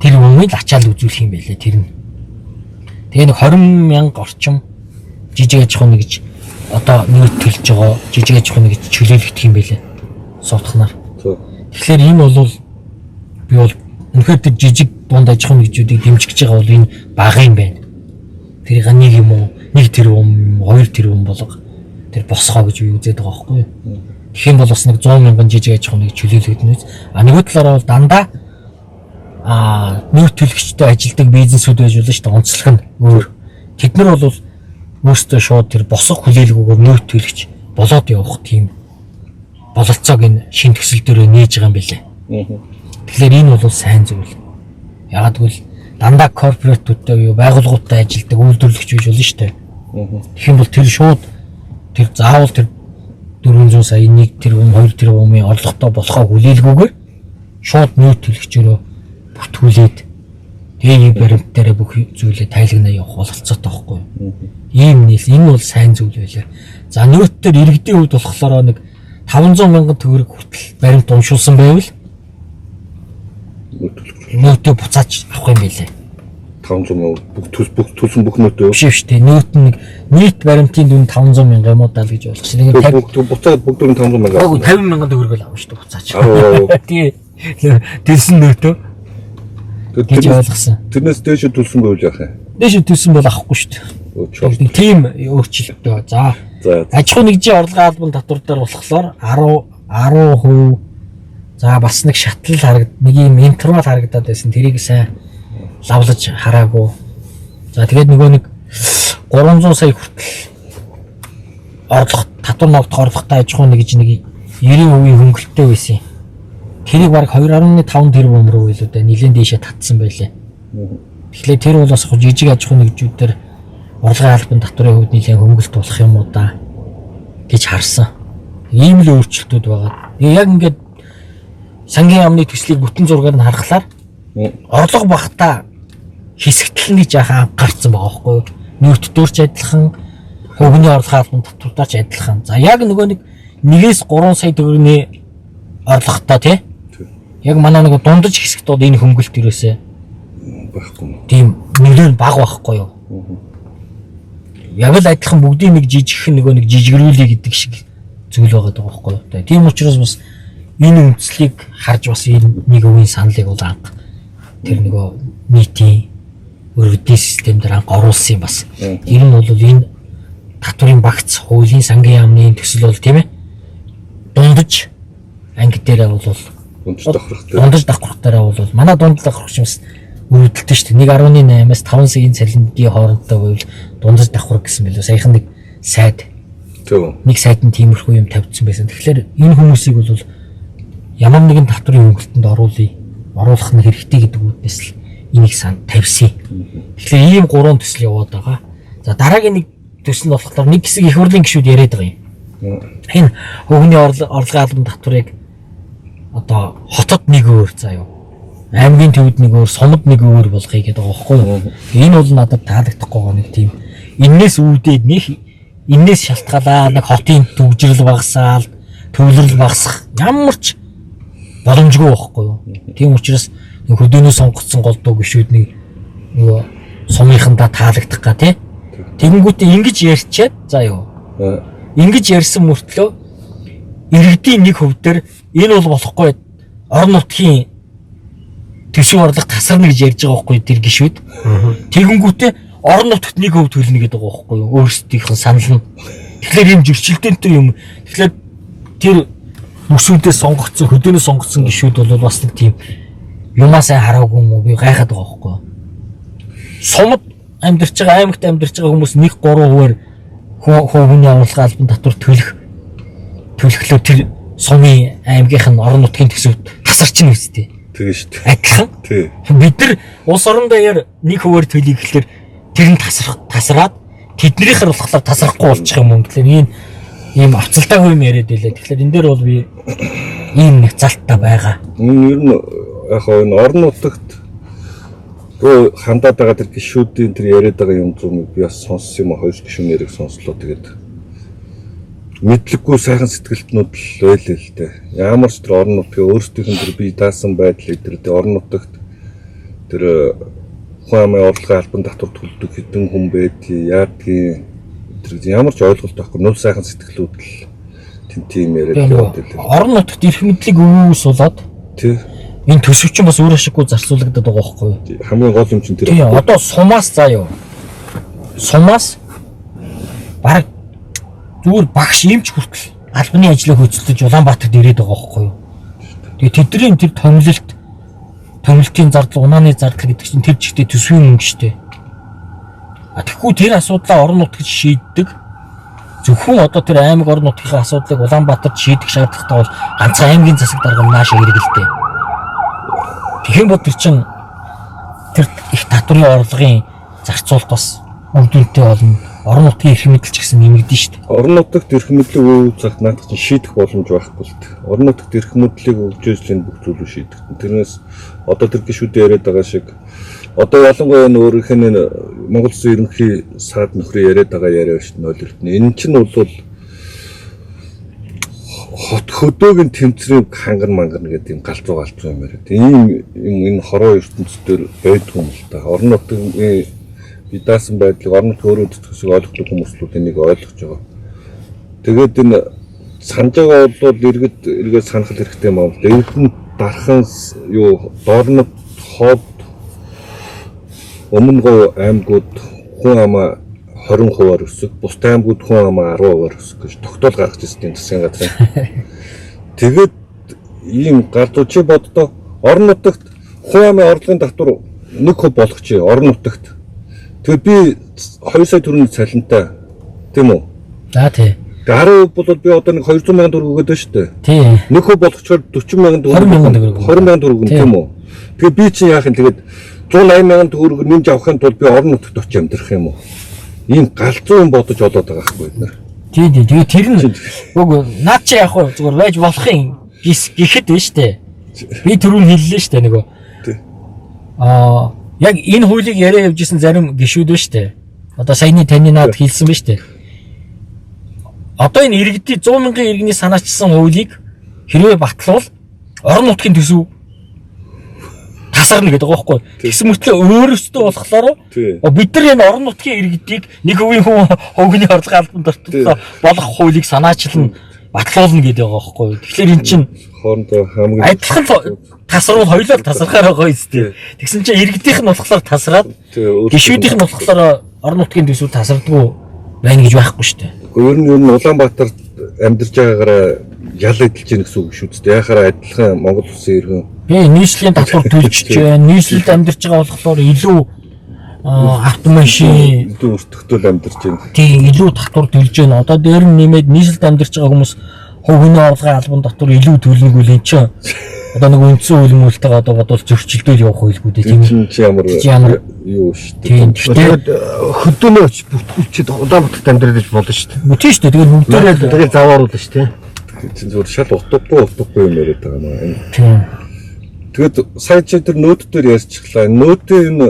C: тэр өмнө л ачаал үзүүлэх юм байлээ тэр нь. Тэгээ нэг 20 мянга орчим жижиг аж ахуйн нэгж одоо нөөц төлж байгаа жижиг аж ахуйн нэгж чөлөөлөгдөх юм байлээ. Суудханаар.
B: За.
C: Тэгэхээр энэ бол би бол үнэхээр тэр жижиг дунд аж ахуйн нэгжүүдийг дэмжих гэж байгаа бол энэ бага юм байна. Тэрийг нэг юм уу, 1 тэрбум, 2 тэрбум болго тэр босгоо гэж би үзээд байгаа байхгүй юу. Тэгэх юм бол бас нэг 100 мянган жижиг аж ахуйн нэг чөлөөлөгдөнө үз. А нөгөө талаараа бол дандаа нөөц төлөгчтэй ажилдаг бизнесүүд байж болно шүү дээ. Онцлог нь өөр. Тэд нар бол өөрсдөө шууд тэр босго хүлээлгүүгээр нөөц төлөгч болоод явах тийм бололцоог энэ шин төсөл дээр нээж байгаа юм билээ. Тэгэхээр энэ бол сайн зүйл. Ягаад гэвэл дандаа корпоратуудтай юу байгууллагуудтай ажилдаг үйлдвэрлэгч байж болно шүү дээ. Тэгэх юм бол тэр шууд тэр заавал тэр 400 сая 1 тэрбум 2 тэрбумын орлоготой болохоо хүлээлгүүгээр шууд нөөц төлөгчөөрөө бүртгүүлээд тэгээ ийм баримт дээр бүх зүйлээ тайлагнаа явах бололцоотой байхгүй юу? Ийм нийл энэ бол сайн зүйл байлаа. За нөөц дээр иргэдийн хувьд болохоор нэг 500 мянган төгрөг хүртэл баримт уншуулсан байвал нөөтөө буцааж авах юм байлээ.
B: 500 мянга бүх төс бүх төлсөн бүх нөөтөө.
C: Биш биш тий. Нөөт нь нэг нийт баримтын дүн 500 мянга юм уу даа л гэж болж байна.
B: Нэг бүгд буцаад бүгд 500 мянга.
C: Үгүй 50 мянган төгрөг л авна шүү дээ буцааж.
B: Аа.
C: Тий. Төлсөн нөөтөө гэж ойлгосон.
B: Тэрнээс дээш төлсөн байвал яах юм?
C: Дээш төлсөн бол авахгүй шүү дээ. Нэг тийм өөрчлөлттэй. За. Аж ахуйн нэгжийн орлогын албан татвар дээр болохоор 10 10%. За бас нэг шатлал харагд нэг юм интервал харагдаад байсан. Тэрийг сайн лавлаж хараагүй. За тэгээд нөгөө нэг 300 сая хүртэл орлого татвар ногдох орлоготой аж ахуйн нэгж нэг 90% хөнгөлөлттэй байсан юм. Тэрийг бараг 2.5 тэрбум руу илүү дээ нэлээд дээшээ татсан байлээ. Тэгэхээр тэр бол бас жижиг аж ахуйн нэгжүүдээр орлогын албан татварын хувьд нэлээд хөнгөлөлт болох юм уу да гэж харсан. Ийм л өөрчлөлтүүд байгаа. Яг ингээд сангийн яамны төслийг бүтэн зургаар нь харахлаар орлого багтаа хэсэгтэл нэг жаахан анхаарсан байгаа байхгүй юу? Нүүрт дээр ч адилхан, хувийн орлогын албан татвартаа ч адилхан. За яг нөгөө нэг 1-ээс 3 сая төгрөгийн орлоготой тий. Яг манай нөгөө дундаж хэсэгт бол энэ хөнгөлт ерөөсөө
B: байхгүй.
C: Тийм нөлөө нь бага байхгүй юу? Яг л адилхан бүгдийн нэг жижигхэн нөгөө нэг жижигрүүлээ гэдэг шиг зүйл байгаа даа байхгүй юу? Тийм учраас бас энэ үндслийг харж бас энэ нэг өвийн саналыг бол анх тэр нөгөө нийтийн өргөдлийн систем дээр анх оруулсан юм бас. Тэр нь бол энэ татварын багц, хуулийн сангийн яамны төсөл бол тийм дундаж анги дээрээ бол
B: дундаж давхрах дээр
C: дундаж давхрах дээрээ бол манай дундаж давхрах чинь бас өргөдөлтэй шүү дээ. 1.8-аас 5 саяын цалингийн хоорондоо байвал дундаж давхрах гэсэн билүү. Саяхан нэг сайд нэг сайд нь тиймэрхүү юм тавьчихсан байсан. Тэгэхээр энэ хүмүүсийг бол ямар нэгэн татварын хөнгөлтөнд оруулъя. Оруулах нь хэрэгтэй гэдэг үүднээс л энийг сан тавьсан. Тэгэхээр ийм гурван төсөл яваад байгаа. За дараагийн нэг төсөл нь болохоор нэг хэсэг их хурлын гишүүд яриад байгаа юм. Энэ хөвгний орлогын албан татварыг одоо хотод нэг өөр заа юу. Аймгийн төвд нэг өөр, сумд нэг өөр болгоё гэдэг байгаа байхгүй юу? Энэ бол надад таалагдахгүй байгаа нэг тийм. Эннээс үүдээд нэг эннээс шалтгаалаа нэг хотын төвжирэл багасаал, төвлөрөл багасах ямар ч боломжгүй байхгүй юу? Тийм учраас нэг хөдөөнөө сонгогдсон голдуу гişүүд нэг нөгөө сумынхандаа таалагдах га тий. Тэгэнгүүтээ ингэж ярьчаад за юу. Ингэж ярьсан мөртлөө иргэдийн нэг хөв дээр энэ бол болохгүй орон нутгийн төсөв орлого тасарна гэж ярьж байгаа байхгүй тэр гişүүд. Тэгэнгүүтээ орон нутгт нэг хөв төлнө гэдэг байгаа байхгүй юу? Өөрсдийнх нь санал нь. Тэгэхээр ийм зөрчилдөөнтэй юм. Тэгэхээр тэр бүсүүдээс сонгогдсон, хөдөөнөөс сонгогдсон гişүүд бол бас нэг тийм юмаа сайн хараагүй юм уу би гайхаад байгаа байхгүй юу? Сумд амьдарч байгаа, аймагт амьдарч байгаа хүмүүс 1-3% хувийн орлогын албан татвар төлөхлөө тэр сумын аймгийнх нь орон нутгийн төсөвт тасарч нь үстэй.
B: Тэгээ шүү дээ.
C: Адилхан.
B: Тий.
C: Бид нар улс орон даяар 1% төлөе гэхлээр тэр нь тасраад тэднийхэр болохоор тасрахгүй болчих юм уу гэхлээр энэ ийм авцалтаагүй юм яриад байлаа. Тэгэхээр энэ дээр бол би ийм нэг залттай байгаа.
B: Энэ ер нь яг хоо энэ орон нутагт руу хандаад байгаа тэр гишүүдийн тэр яриад байгаа юм зүмийг би бас сонссон юм а хоёр гишүүн яриг сонслоо. Тэгээд мэдлэггүй сайхан сэтгэлтнүүд л байлээ л дээ. Ямар ч тэр орон нутгийн өөрсдийнх нь тэр бие даасан байдлыг тэр орон нутагт тэр хүн амын орлогын албан татвар төлдөг хэдэн хүн байдгийг, яадгийг тэр ямар ч ойлголт байхгүй нул сайхан сэтгэлүүд л тийм яриад яваад байлээ.
C: Орон нутагт эрх мэдлийг өвөөс болоод
B: тий.
C: Энэ төсөв чинь бас өөр ашиггүй зарцуулагдаад байгаа байхгүй юу?
B: Хамгийн гол юм чинь тэр.
C: Тий, одоо сумаас заа юу. Сумаас бараг зүгээр багш эмч хүртэл албаны ажлыг хөөцөлдөж Улаанбаатарт ирээд байгаа байхгүй юу? Тэгээ тэдний тэр томилтын зардал, унааны зардал гэдэг чинь тэр чигтээ төсвийн мөнгө шүү дээ. А тэгэхгүй тэр асуудлаа орон нутгад шийддэг. Зөвхөн одоо тэр аймаг орон нутгийн асуудлыг Улаанбаатарт шийдэх шаардлагатай бол ганцхан аймгийн засаг дарга наашаа эргэлдээ. Тэгэх юм бол тэр чинь тэр их татварын орлогын зарцуулалт бас үр дүнтэй болно. Орон нутгийн эрх мэдэл ч гэсэн нэмэгдэн шүү дээ.
B: Орон нутагт эрх мэдлийг өв цагт наадах чинь шийдэх боломж байхгүй л дээ. Орон нутагт эрх мэдлийг өгжээж л энэ бүх зүйлүүд шийдэх. Тэрнээс одоо тэр гишүүдээ яриад байгаа шиг одоо ялангуяа энэ өөрийнх нь Монгол Улсын ерөнхий саад нөхрийн яриад байгаа яриа шүү дээ нойлолт. Энэ чинь бол хот хөдөөгийн тэмцрийн ханган манган гэдэг юм галзуу юм яриад. Ийм юм энэ хороо ертөнцийн байдгүй юм л та. Орон нутгийн би даасан байдлыг орон нутгийн өөрөө төсөв ойлгохгүй хүмүүслүүд энийг ойлгож байгаа. Тэгээд энэ санаж байгаа бол эргээд санах хэрэгтэй юм аа. Эрдэнэ дархан юу дорнод ховд өмнө говь аймагуд хүн амаа 20%-аар өсөг, бусад аймагуд хүн амаа 10%-аар өсөх гэж тогтоол гаргаж ирсэн засгийн газрын. Тэгээд ийм галзуу чи боддоо орон нутагт хүн амын орлогын татвар 1% болгочих орон нутагт. Тэгээд би 2 сая төгрөгийн цалинтай тийм үү?
C: За тий.
B: Тэгээд 10% бол би одоо нэг 200 сая төгрөг өгöd байна шүү дээ.
C: Тий.
B: 1% болгочоор 40 сая төгрөг
C: 20 сая
B: төгрөг тийм үү? Тэгээд би чинь яах юм тэгээд 180 сая төгрөг нэмж авахын тулд би орон нутагт очиж амьдрах юм уу? Ийм галзуу юм бодож олоод байгаа байхгүй бид нар.
C: Тий, тий. Тэгээд тэр нь үгүй наад чи яах вэ? Зүгээр байж болох юм гэхэд байна шүү дээ. Би түрүүн хэллээ шүү дээ нөгөө.
B: Тий.
C: Аа яг энэ хуулийг яриа явж исэн зарим гишүүд байна шүү дээ. Одоо саяны таны наад хэлсэн ба штэ. Одоо энэ иргэдийн 100 мянган иргэний санаачилсан хуулийг хэрвээ батлвал орон нутгийн төсөв тасарна гэдэг байгаа байхгүй. Тэгсэн мөртлөө өөрөөсөө болохоор бид нар энэ орон нутгийн иргэдийг нэг хувийн хүн хөвгний орлогын албан дурталтай болох хуулийг санаачлан батлуулна гэдэг байгаа байхгүй. Тэгэхээр эн чинь
B: хоорондоо хамгийн
C: адилхан тасруул хоёлоо тасрахаар байгаа юм зү. Тэгсэн чинь иргэдийнх нь болохоор тасраад гишүүдийнх нь болохоор орон нутгийн төсөв тасардгүй байна гэж байхгүй шүү дээ.
B: Ер нь Улаанбаатар амьдарч байгаагаараа ял эдэлж гин гэсэн үг шүү дээ. Яхаараа адилхан Монгол улсын иргэн.
C: Би нийслэлийн татвар төлж байна. Нийслэлд амьдарч байгаа болохоор илүү автомашин
B: илүү өртөгтөл амьдарч байна.
C: Тийм, илүү татвар төлж байна. Одоо дээр нь нэмээд нийслэлд амьдарч байгаа хүмүүс хувь хүний орлогын албан татвар илүү төлнө гүйл эн чинь. Одоо нэг үндсэн хууль мүүлтэйгээ одоо бодвол зөрчилдөөл явах байлгүй дээ тийм
B: үү? Ямар юу шүү дээ.
A: Тэгээд хөдөөнөө очиж бүтгүүлчихэд Улаанбаатарт амьдраад иж болно шүү
C: дээ. Тийм шүү дээ. Тэгээд бүгдээрээ
A: тэгээд зав оруулна шүү дээ.
B: Чинь зүгээр шал утгагүй юм яриад байгаа юм.
C: Тийм.
B: Тэгээд сая чи тэр нөөд дээр ярьчихлаа. Нөөдийн энэ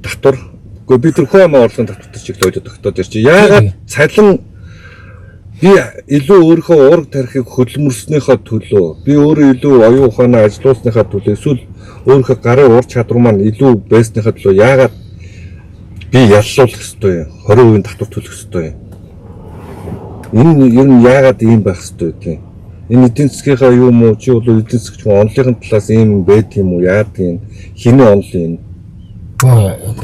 B: татвар үгүй би тэр хүн амын орлогын татвар чиглэл ойлоо тогтоод ярьчих. Яагаад цалин би илүү өөрийнхөө уураг тархийг хөдөлмөрснийхөө төлөө би өөрөө илүү оюун ухаанаа ажилуулсныхаа төлөө эсвэл өөрийнхөө гарын ур чадвар маань илүү байсныхаа төлөө яагаад би яллуулах ёстой юм? 20% татвар төлөх ёстой юм. Энэ ер нь яагаад ийм байх ёстой вэ? Энэ эдийн засгийнхаа юм уу чи бол эдийн засгч онлын талаас ийм байд юм уу? Яадаг юм? Хиний онл юм?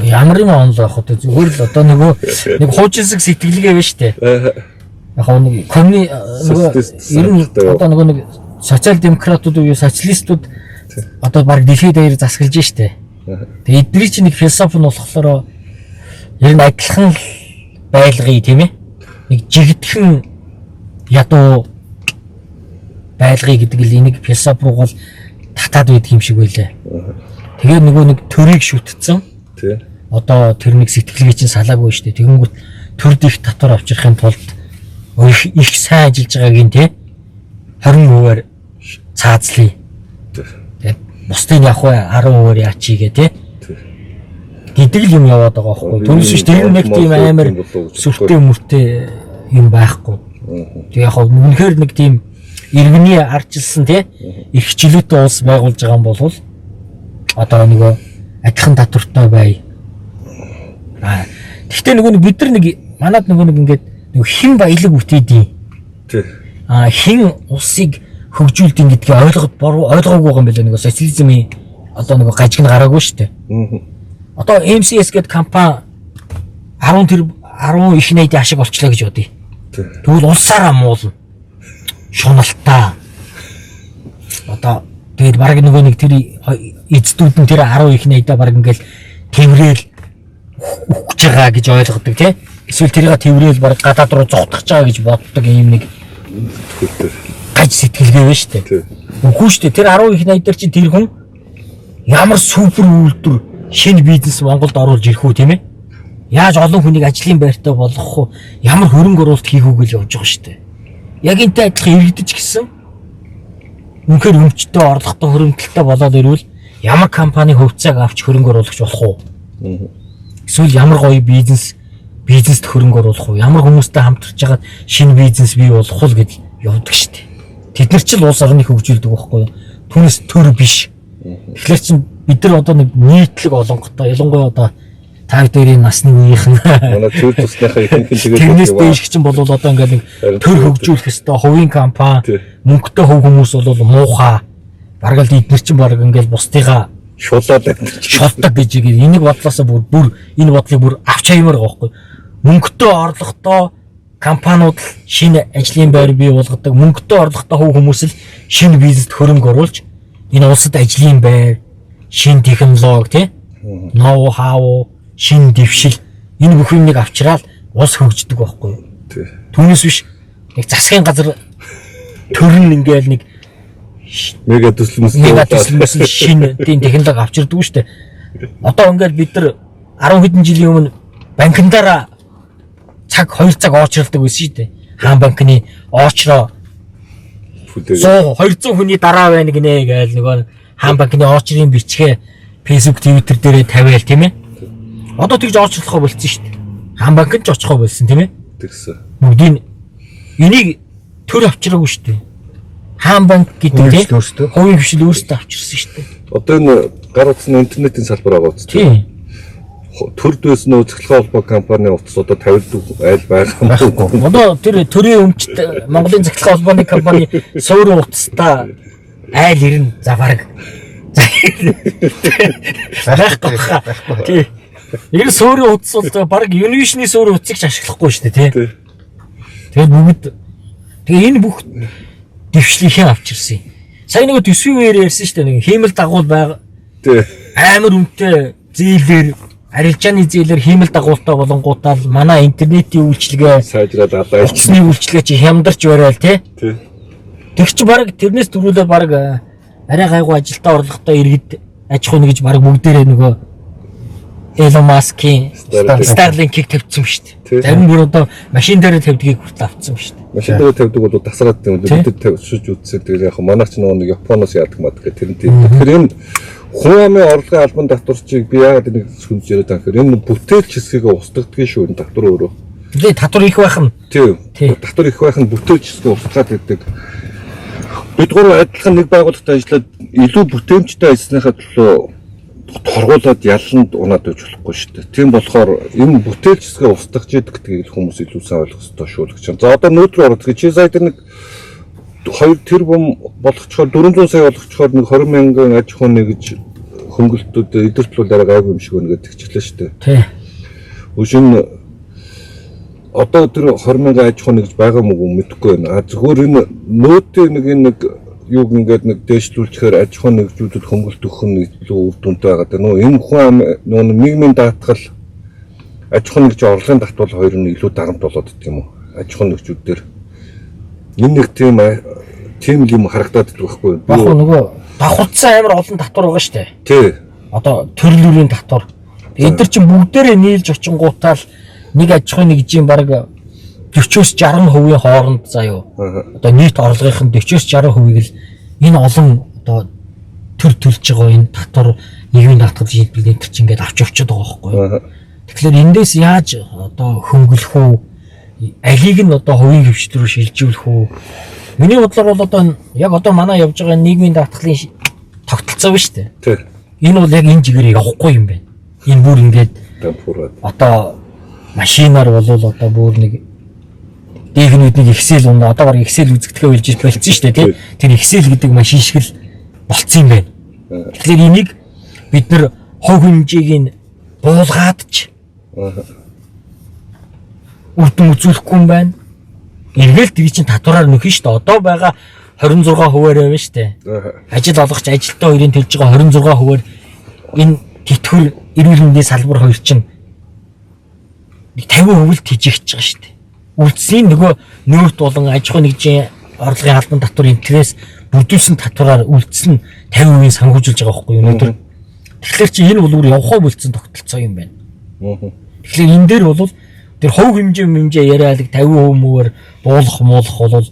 C: Ямар юм онл авах вэ? Зүгээр л одоо нөгөө нэг хуучинсаг сэтгэлгээ байна шүү дээ. Яг нэг коммуни нөгөө ер нь одоо нөгөө нэг социал демократууд уу социалистууд одоо баг дэлхийд даяар засаглаж штэ. Тэгээ эдний чинь нэг философи нь болохоор ер нь адилхан л байлгая тийм ээ. Нэг жигдхэн ядуу байлгая гэдэг л энийг философи руугаал татаад байдаг юм шиг байлаа. Тэгээ нөгөө нэг төрийг шүтцэн.
B: Тий.
C: Одоо тэр нэг сэтгэлгээ чинь салаагүй штэ. Тэгэнгүүт төрд их татвар авчрахын тулд их сайн ажиллаж байгааг нь тий 20%-аар цаазлая. Тэгээд бусдыг яг вэ 10%-аар яачийгээ тий гэдэг л юм яваад байгаа байхгүй. Түүнээс биш тэр нэг тийм амар сүртэй мөртэй юм байхгүй. Тэг яг үнэхээр нэг тийм иргэний ардчилсан тий эрх чөлөөтэй улс байгуулж байгаа юм бол одоо нөгөө адилхан татвартай бай. Гэхдээ нөгөө бид нар нэг манад нөгөө нэг ингээд нөгөө хэн баялаг бүтээдیں۔
B: Тий.
C: Хэн улсыг хөгжүүлдэг гэдгийг ойлгоод буруу ойлгоогүй юм байна нөгөө социализмын одоо нөгөө гажиг нь гараагүй шүү дээ. Одоо MCS гэдэг компани 10 тэр 10 их найдын ашиг олчлоо гэж бодъё. Тэгвэл улсаараа муулна. Шуналтай. Одоо тэгээд баг нөгөө нэг тэр эздүүд нь тэр 10 их найдаа баг ингээл тэврээл өгч байгаа гэж ойлгодог тий. Эсвэл тэрийг тэврээл баг гадаад руу зогтгож байгаа гэж боддог юм нэг гаж сэтгэлгээ байна шүү дээ. Үгүй шүү дээ. Тэр 10 их найдаар чинь тэр хүн ямар супер үйлдвэр шинэ бизнес Монголд оруулж ирэх үү тийм ээ? Яаж олон хүнийг ажлын байртай болгох уу? Ямар хөрөнгө оруулалт хийх үү гэж явж байгаа шүү дээ. Яг энтэй адилхан иргэдэж гисэн үнэхээр өмчтэй, орлоготой, хөрөнгөлттэй болоод ирвэл ямар компани хувьцааг авч хөрөнгө оруулагч болох уу? Эсвэл ямар гоё бизнест хөрөнгө оруулах уу? Ямар хүмүүстэй хамтарч хагаад шинэ бизнес бий болох уу гэж явдаг шүү дээ. Тэд нар ч л улс орныг хөгжүүлдэг байхгүй юу? Түүнээс төр биш. Тэгэхээр чин бид нар одоо нэг нийтлэг олонготой, ялангуяа одоо та бүдэрийн насны үеийнхэн
B: манай төр тусныхаа ихэнх нь тэгээд
C: тэрнээс дээш чинь бол одоо ингээд нэг төр хөгжүүлэх ёстой, хувийн компани, мөнгөтэй хувь хүмүүс бол муухай. Бараг л эднэр чинь бараг ингээд бусдыгаа
B: шулаад амьдарч
C: шулдаг гэж энийг бодлоосоо бүр энэ бодлыг бүр авч хаймаар байгаа байхгүй. Мөнгөтэй орлоготой компаниуд л шинэ ажлын байр бий болгодог, мөнгөтэй орлоготой хувь хүмүүс л шинэ бизнест хөрөнгө оруулж энэ улсад ажлын байр, шинэ технологи тий, ноу хау, шинэ дэвшил энэ бүх юмыг авчраал улс хөгждөг байхгүй юу? Түүнээс биш нэг засгийн газар төрн ингээл нэг
B: мега төсөл
C: шинэ тийм технологи авчирдаггүй шүү дээ. Одоо ингээл бид нар 10 хэдэн жилийн өмнө банкндаараа цаг 2 цаг оочролдог байсан шүү дээ. Хаан банкны оочроо 100 200 хүний дараа байна гинэ гээл нөгөө хаан банкны оочрын бичгээ Facebook, Twitter дээрээ тавиал тийм ээ. Одоо тэгж орчлохоо болцсон шүү дээ. Хаан банк нь ч очихоо болсон тийм ээ.
B: Тэгсэн.
C: Бүгдийг энийг төр авчираагүй шүү дээ. Хаан банк гэдэг тийм хувийн хвшил өөрсдөө авчирсан шүү дээ.
B: Одоо энэ гар утасны интернетийн салбар байгаа үст.
C: Тийм.
B: Төрд байсан нөө цахилгаан холбоо компани утас одоо 50 айл байгаа юм.
C: Одоо тэр төрийн өмчт Монголын цахилгаан холбооны компани суурин утастай айл ирнэ. За бараг. Байхгүй. Тий. Энэ суурин утас бол бараг Univision-ы суурин утсыг ч ашиглахгүй шүү дээ, тий. Тэгээд бүгд тэгээ энэ бүх дэвшлийнхээ авчирсан юм. Сая нөгөө төсвийн үеэр ярьсан шүү дээ, нэг хиймэл дагуул байгаа.
B: Тий.
C: Амар үнэтэй зээлээр арилжааны зээлээр хиймэл дагуултай болонгуудаа л манай интернетийн үйлчилгээ
B: сайжраад алаа.
C: Утасны үйлчилгээ чи хямдарч барайл тий.
B: Тий.
C: Тэр чи бараг тэрнээс дөрүүлээ бараг арай гайгүй ажилтаа орлоготой иргэд аж ахуйн гэж бараг бүгдээрээ нөгөө Elon Musk-ийн Starlink-ийг тавьчихсан шүү дээ. Зарим бүр одоо машин дээр тавьдгийг хүртэл авцсан шүү дээ.
B: Машин дээр тавьдаг бол тасраад юм. Бид тавьж үзсэн. Тэгээд яг манайч нөгөө нэг Японоос яадаг мад гэх тэр нь. Тэгэхээр энэ хүн амын орлогын албан татварчийг би яагаад нэг сүнж яриад байгаа гэхээр энэ бүтээлч хэсгийг устгадгийг шүү энэ татвар өөрөө.
C: Тэгээ татвар их байх нь.
B: Тийм. Татвар их байх нь бүтээлч хэсгийг устгаад байдаг. Бид гурав адилхан нэг байгууллагт ажиллаад илүү бүтээмжтэй ажилласныхаа төлөө торгуулад яланд унаад байж болохгүй шүү дээ. Тийм болохоор энэ бүтээлч хэсгээ устгах гэдгийг хүмүүс илүү сайн ойлгох ёстой шүү л гэж. За одоо нөөд рүү орох. Чи сая тэр нэг 2 тэрбум болгочхоор 400 сая болгочхоор нэг 20 мянган аж ахуйн нэг гэж хөнгөлтүүд эдэртлүүл арай гайгүй юм шиг байна гэдэг чиглээ шүү дээ.
C: Тий.
B: Өшин одоо тэр 20 мянган аж ахуйн нэг гэж байгаа мөг мэдэхгүй байна. А зөвхөн энэ нөөдийн нэг энэ нэг юуг ингээд нэг дээшлүүлчихээр аж ахуйн нэгжүүдэд хөнгөлт өгөх нь илүү үр дүнтэй байгаа даа. Нөө энэ хүн ам нөө нийгмийн даатгал аж ахуйн нэгж орлогын татвал хоёр нь илүү дарамт болоод идэх юм уу? Аж ахуйн нэгжүүд дээр энэ нэг тийм юм харагдаад идэх байхгүй юу?
C: Яг нөгөө давхарцсан амар олон татвар байгаа шүү дээ.
B: Тий.
C: Одоо төрөл бүрийн татвар. Эдгээр чинь бүгдээрээ нийлж очингуутаа л нэг аж ахуйн нэгжийн бараг 40-оос 60% хооронд заа юу. Одоо нийт орлогынх нь 40-оос 60%-ийг л энэ олон одоо төр төлж байгаа энэ татвар нийгмийн даатгал шийдвэр энэ төр чинь ингээд авч явчихад байгаа байхгүй юу. Тэгэхээр эндээс яаж одоо хөнгөлөх үү? Алийг нь одоо хувийн хвшил рүү шилжүүлэх үү? Миний бодлоор бол одоо яг одоо манай явж байгаа нийгмийн даатгалын тогтолцоо биш үү?
B: Тий.
C: Энэ бол яг энэ чигээр явахгүй юм байна. Энэ бүр ингээд одоо машинаар болвол одоо бүр нэг дэгнүүд нэг Excel унаа одоо баг Excel үзэгдэхээ болж болцсон шүү дээ тий. Тэр Excel гэдэг машин шиг л болцсон юм байна. Тэгэхээр энийг бид нэр хувь хэмжээг нь буулгаад ч үр дүн үзүүлэхгүй юм байна. Эргээл тэр чинь татвараар нөхөн шүү дээ. Одоо байгаа 26%-аар байна шүү дээ. Ажил олгогч ажилтан хоёрын төлж байгаа 26%-аар энэ тэтгэвэр эрүүл мэндийн салбар хоёр чинь 50% л тэжээгч байгаа шүү дээ. Үлдсийн нөгөө нөөт болон аж ахуйн нэгжийн орлогын албан татвар энтрээс бүрдүүлсэн татвараар үлдсэн 50% санхүүжилж байгаа байхгүй юу өнөөдөр. Тэгэхээр чи энэ бол бүр явхаа болцсон тогтолцоо юм байна. Тэгэхээр энэ дээр бол тэр хувь хэмжээ яриалаг 50% мөр буулах муулах бол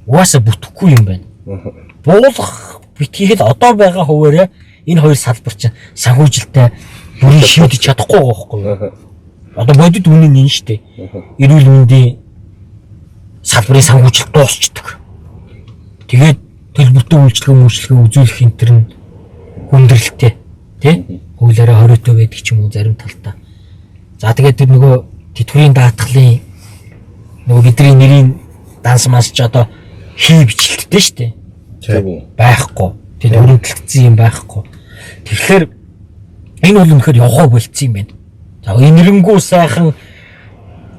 C: угаасаа бүтэхгүй юм байна. Буулах битгийхэд одоо байгаа хуваараа энэ хоёр салбар чинь санхүүжилтээ бүрийн шийдэж чадахгүй байгаа байхгүй юу? Одоо бодит үнэн нь энэ шүү дээ. Эрүүл мэндийн салбарын санхүүжилт дуусчдаг. Тэгээд төлбөртэй үйлчилгээ мөрчлөгээ үзүүлэх энэ төр нь хүндрэлтэй тий? Хуулиараа хориотой байдаг ч юм уу зарим талдаа. За тэгээд тэр нөгөө тэтгэврийн даатгалын нөгөө бидний нэрийн данс манс ч одоо хий бичлэлттэй шүү дээ. Байхгүй. Тэр өрөмтлөгдсөн юм байхгүй. Тэгэхээр энэ бол үнэхээр явхаа болцсон юм байна. За энэрэнгүү сайхан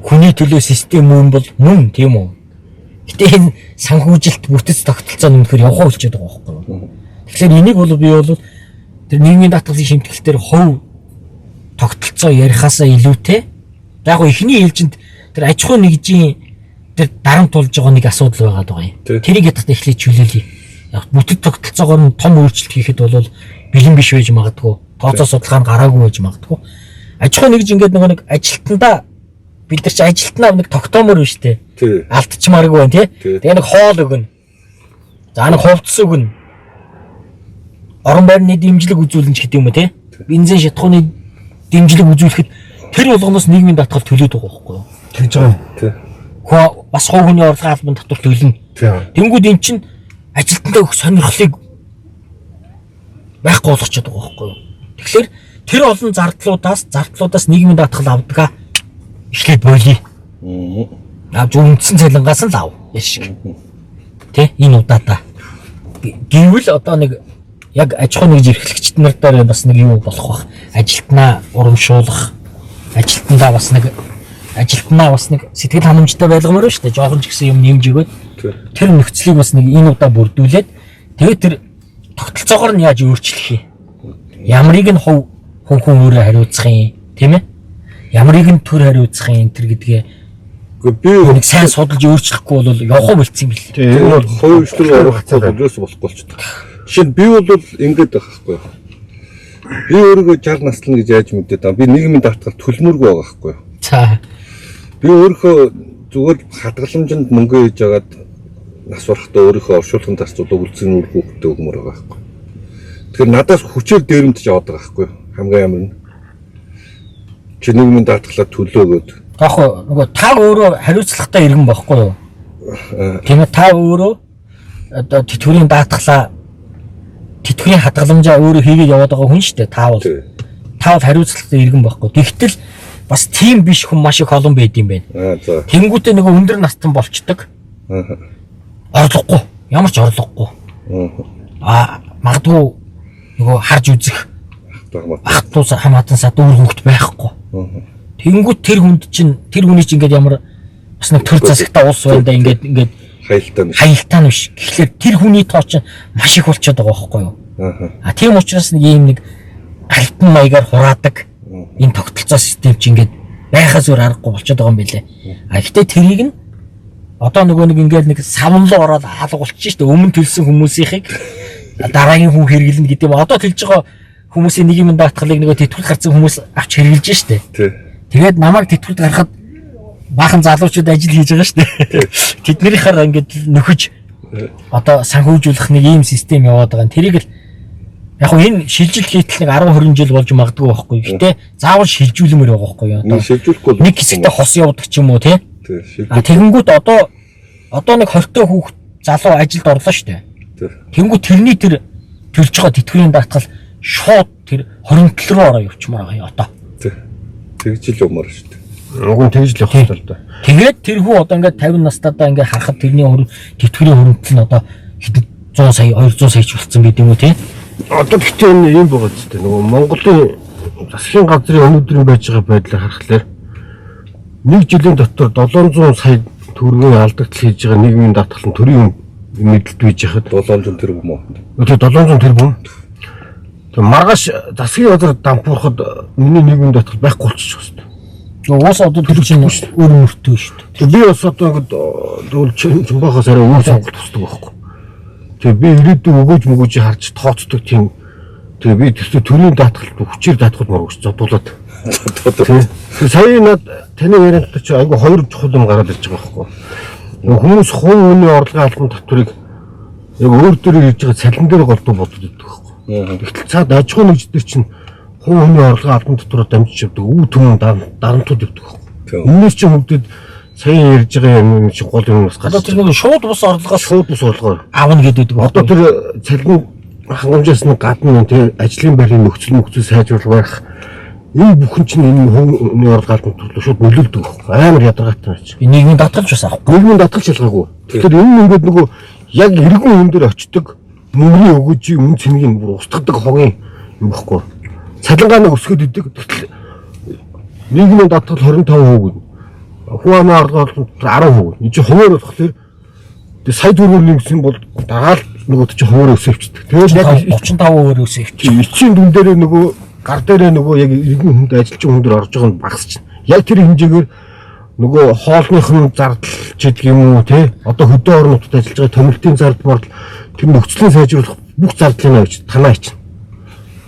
C: хүний төлөө систем мөн бол мөн тийм үү? Гэтэ энэ санхүүжилт бүтэц тогтолцоо нь үнэхээр явхаа болчиход байгаа байхгүй юу? Тэгэхээр энийг бол би бол тэр нийгмийн даатгалын шимтгэл дээр хувь тогтолцоо ярихаасаа илүүтэй яг гоо эхний ээлжинд тэр аж ахуйн нэгжийн тэр дарамт тулж байгаа нэг асуудал байгаа даа юм. Тэрийг ядахад эхлээд чөлөөлье. Яг бүтэц тогтолцоогоор нь том өөрчлөлт хийхэд бол бэлэн биш байж магадгүй. Тооцоо судалгаа нь гараагүй байж магадгүй. Аж ахуйн нэгж ингээд нөгөө нэг ажилтнаа бид нар чи ажилтнаа нэг тогтоомор биш үү? Алдчмааргүй байна тий. Тэгээ нэг хоол өгнө. За нэг хувцас өгнө. Орон байрны дэмжлэг үзүүлнэ ч гэдэг юм уу тий. Бензин шатхууны дэмжлэг үзүүлэхэд тэр болгоноос нийгмийн даатгал төлөөд байгаа байхгүй юу?
A: Тэгж байгаа юм.
B: Тий.
C: Хөө бас хувь хүний орлогын албан татвар төлнө.
A: Тийм.
C: Тэнгүүд эн чинь ажилтнаа өгөх сонирхлыг байхгүй болгочод байгаа байхгүй юу? Тэгэхээр тэр олон зардлуудаас нийгмийн даатгал авдгаа эхлээд болиё. Авч үндсэн цалингаас нь л ав. Яш шиг. Тэ энэ удаадаа. Гэвэл одоо нэг яг аж ахуй нэгж эрхлэгчд нар дээр бас нэг юу болох бах. Ажилтнаа урамшуулах, ажилтнаа бас нэг сэтгэл ханамжтай байлгамаар шүү дээ. Жохон ч гэсэн юм нэмж өгөөд тэр нөхцөлийг бас нэг энэ удаа бүрдүүлээд тэгээд тэр тогтолцоогоор нь яаж өөрчлөх юм? Ямрыг нь хувь хүн өөрөө хариуцах юм, тийм ээ? Ямрыг нь төр хариуцах юм тэр гэдгээ
B: Би
C: нэг сайн судалж өөрчлөхгүй бол явах болцсон юм бэл.
A: Тийм.
B: Энэ бол хувь рүү орохгүй бол ерөөсөө болохгүй болчихдог. Жишээ нь би бол ингэж байгаа байхгүй юу? Би өөрийгөө 60 наслна гэж яаж мэдээд байгаа. Би нийгмийн даатгал төлмөргүй байгаа байхгүй юу?
C: За.
B: Би өөрийнхөө зүгээр хадгаламжинд мөнгө хийж агаад нас барахдаа өөрийнхөө оршуулгын зарцуулах үлдсэн үр хүүхдээ өгмөр байгаа байхгүй юу? Тэгэхээр надаас хүчээр дээрэмдэж яваад байгаа байхгүй юу? Хамгийн амар нь. Чи нийгмийн даатгалаа төлөөгөөд.
C: Яг нөгөө та өөрөө хариуцлагатай иргэн байхгүй юу? Тийм ээ, та өөрөө одоо тэтгэврийн даатгалаа тэтгэврийн хадгаламжаа өөрөө хийгээд яваад байгаа хүн шүү дээ. Та бол хариуцлагатай иргэн байхгүй. Тэгтэл бас тийм биш хүн маш их олон байд юм байна.
B: За.
C: Тэнгүүтээ нөгөө өндөр настан болчдөг. Орлогогүй. Ямар ч орлогогүй. Аа магадгүй нөгөө харж үзэх ах дүү хамаатан сад үр хөвгт байхгүй. Тэнгүүт тэр хүнд чинь тэр хүний чинь ингээд ямар бас нэг төр засагтай улс байна да ингээд
B: хаялтаа
C: биш. Тэгэхээр тэр хүний тоо чинь маш их болчиход байгаа байхгүй юу? А тийм учраас нэг ийм нэг альтан маягаар хураадаг энэ тогтолцоо систем чинь ингээд байхаас өөр аргагүй болчиход байгаа юм билээ. А гэхдээ тэрийг нь одоо нөгөө нэг ингээд нэг савн руу ороод алга болчих шүү дээ. Өмнө төлсөн хүмүүсийнхийг дараагийн хүн хэрэглэнэ гэдэг юм. Одоо төлж байгаа хүмүүсийн нийгмийн даатгалыг нөгөө тэтгэврт гарсан хүмүүс авч хэрэглэж штэ. Тэгээд намайг тэтгэврт гарахад баахан залуучууд ажил хийж байгаа штэ. Тэднийхээр ингээд нөхөж одоо санхүүжүүлэх нэг ийм систем яваад байгаа. Тэрийг л яг хөө энэ шилжилт хийтэл нэг 10 20 жил болж магадгүй байхгүй. Гэтэ заавал шилжүүлмээр байгаа байхгүй юу?
B: Одоо шилжүүлэхгүй
C: нэг хэсэгтээ хос явдаг ч юм уу тий. Тэгэнгүүт одоо нэг 20 хүүхд залуу ажилд орлоо штэ. Тэнгүүт тэрний тэр төлж байгаа тэтгэврийн даатгал шууд тэр 27 руу ороо явчмаар байгаа юм одоо.
B: Тэгж л юмар шүү дээ.
A: Уг нь тэгж л явах хэрэгтэй л да.
C: Тэгээд тэр хүү одоо ингээд 50 настайдаа ингээд харахад тэрний тэтгэврийн хөрөнгөл нь одоо хэдэн 100 сая 200 сая ч болцсон гэдэг юм уу тий.
A: Одоо гэхдээ энэ юм байгаа ч гэдэг нөгөө Монголын засгийн газрын өнөөдрийн байж байгаа байдлыг харахаар нэг жилийн дотор 700 сая төгрөгийн алдагдал хийж байгаа нийгмийн даатгал нь төрийн мэдэлд бийж хахад
B: 700 тэрбум уу?
A: Тэгээ 700 тэрбум. Тэгээ маргааш засгийн газар дампуурхад миний нийгмийн даатгал байхгүй болчих хэвээр.
C: Угаасаа одоо тэр чинь өөр мөртөө шүү дээ.
A: Тэгээ би бас одоо ингээд тэгвэл чумбахаас арай өөр сонголт хүсдэг байхгүй. Тэгээ би ирээдүйн өгөөж мөгөөж харж тооцдог тийм. Тэгээ би төсөө төрийн даатгал хүчээр даатгал мөр гэж зодуулаад. Тэгээ сая над таны ярианд чи айгу хоёр чухал юм гараад ирж байгаа байхгүй. Хүмүүс хувь хүний орлогын албан татварыг яг өөр дөрөөр хийж байгаа цалин дээр голдуу бодод идэх байхгүй. Тэгтэл цаад аж ахуйн нэгждэр чинь хувь хүний орлогын албан татвараар дамжиж явдаг, үе түмэн дарамтууд явдаг байхгүй. Өмнөөс чинь хөгдөд сая ярьж байгаа юм чинь гол юм бас
C: гарч. Одоо тэр нэг шууд бус орлогоос
A: шууд бус орлогоор
C: авна гэдэг.
A: Одоо тэр цалин хангамжаас нь гадна тэр ажлын байрны нөхцөл сайжруулах байх энэ бүхэн чинь энэ хүний орлогын албан татвар шууд нөлөөлдөг байхгүй. Амар ядаргаатай байж.
C: Нийгмийн даатгалч бас авахгүй.
A: Нийгмийн даатгалч ялгаагүй. Тэгэхээр энэ ингээд нөгөө яг эргэн хүн дээр очдог мөнгөний өгөөжийн үн цэнгийг бүр устгадаг хогийн юм байхгүй. Цалингаа нэг өсгöd идэг. Гэтэл нийгмийн даатгал 25%. Хүн амын орлого 10%. Энд чинь хувиар болохоор тэгээ сая төгрөг нэмсэн бол дагаал нөгөө чинь хувиар өсөвчдөг.
C: Тэгээд яг 35% өсөвчдөг.
A: Эцсийн дүн дээрээ нөгөө гар дээрээ нөгөө яг иргэн хүнд ажиллаж байгаа хүн дээр орж байгаа нь багас чинь. Яг тэр хэмжээгээр нөгөө хоолных нь зардал ч гэдэг юм уу те одоо хөдөө орон нутгад ажиллаж байгаа томилтын зардал мордол тэр нөхцөлийн сайжруулах бүх зардлыг авч танаа ичнэ.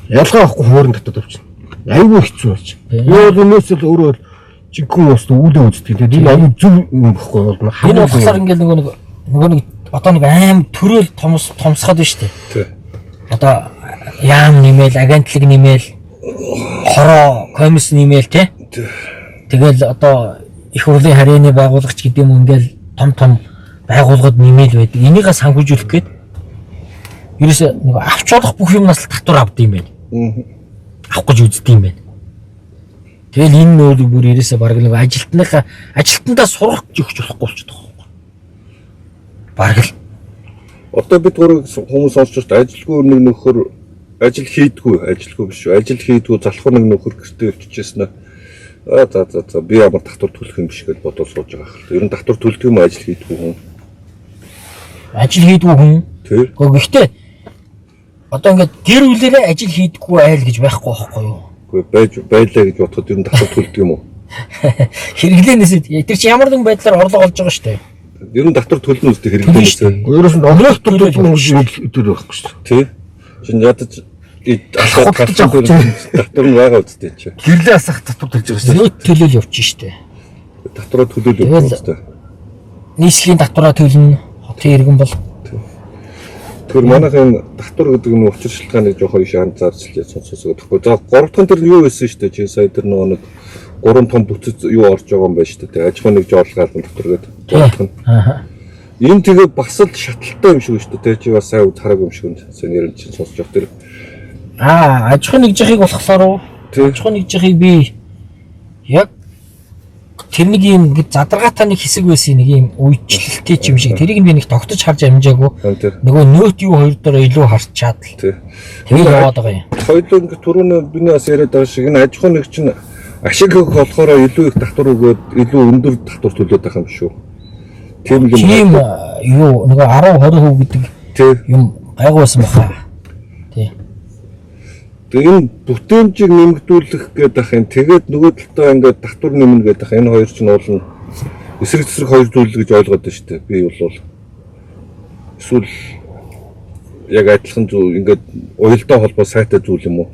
A: Ялгаа авахгүй хуваарь татаад авчихна. Айгүй хэцүү байж. Би бол өнөөс л өөрөө жинхэнэ ус үүлээ үздэг. Тэгээд энэ айгүй зөв юм бохгүй бол
C: энэ болохоор ингээл нөгөө нэг одоо нэг аим төрөөл томсгоод байна шүү дээ.
B: Тий.
C: Одоо яам нэмэл, агентлаг нэмэл, Хороо комисс нэмэл те. Тэгэл одоо их хурлын харьяаны байгуулагч гэдэг юм ингээл том том байгууллагад нэмэл байдаг. Энийгээ санхүүжүүлэх гээд ерөөсө нэг авч болох бүх юмнаас л татвар авд юм байна. Авах гэж үздэг юм байна. Тэгэл энэ нөөлөг бүр ерөөсө баг нэг ажилтныхаа ажилтнандаа сургалт өгч болохгүй болчихдог байхгүй. Бараг л
B: Одоо бид гурав хүмүүс сонсч байна. Ажилгүй нэг нөхөр ажил хийдгүй, ажилгүй биш шүү. Ажил хийдгүй залхуу нэг нөхөр гэртээ өччихсэн ээ. Аа за за за би ямар татвар төлөх юм биш гэж бодоод сууж байгаа хэрэг. Ер нь татвар төлдөг юм ажил хийдгүй хүн.
C: Ажил хийдгүй хүн.
B: Тэр.
C: Гэхдээ одоо ингээд гэр бүлээрээ ажил хийдэггүй айл гэж байхгүй байхгүй юу?
B: Үгүй байж байлаа гэж бодоход ер нь татвар төлдөг юм уу?
C: Хэрэглээнээс тэр чинь ямар нэгэн байдлаар орлого олж байгаа шүү дээ.
B: Ер нь татвар төлнө үстэй хэрэглээнээс.
A: Ерөөс нь орлого төлдөг хүмүүс өдөр байхгүй шүү дээ.
B: Тий. Чин ядаж
A: Худалдаж авах чинь.
B: татвар нь байгаа үстэй чи.
A: Гэрлээ асах татвар төлж байгаа шүү дээ.
C: Нөт төлөөл явчих шүү дээ.
B: Татвараа төлөөл явах үстэй.
C: Нийслэлийн татвараа төлнө. Хотын иргэн бол
B: Тэгэхээр манайх энэ татвар гэдэг нь учир шалтгааныг жоохон их анзаарч сонсосоо гэхгүй. За гурав дахь нь тэр юу байсан шүү дээ. Чи сая тэр нөгөө нэг гурван том бүтэц юу орж байгаа юм байна шүү дээ. Аж ахуйн нэг жоолгоо албан татвар гэдэг. Гурав дахь нь.
C: Аа.
B: Энэ тэгээ бас л шаталтай юм шиг шүү дээ. Чи бас сайн хараагүй юм шиг сайн ярин чинь сонсож байгаа тэр.
C: Аа, аж ахуйн нэгжихийг болохоор уу? Аж ахуйн нэгжихийг би яг тэр нэг юм ингэ задаргаатай нэг хэсэг байсан нэг юм үйлчлэлтэй ч юм шиг тэрийг би нэг тогтож харж амжаагүй. Нөгөө нөт юу хоёр дээр илүү харчаад л. Тэгээд яваад байгаа юм.
B: Хоёулаа ингэ түрүүний биний бас яриад байгаа шиг энэ аж ахуйн нэг чинь ашиг өгөх болохоор илүү их татвар өгөөд илүү өндөр татвар төлөөд байх юм шүү. Тийм юм.
C: Тийм юу нөгөө 10 20% гэдэг юм гайгүй байсан баха. Тий.
B: Тэгээ энэ бүтээмжийг нэмэгдүүлэх гэдэг ах юм. Тэгээд нөгөө талдаа ингээд татвар нэмнэ гэдэг ах. Энэ хоёр чинь уулна эсрэг тесрэг хоёр зүйл гэж ойлгоод байна шүү дээ. Би бол эсвэл яг адилхан зүйл ингээд уялдаа холбоо сайтай зүйл юм уу?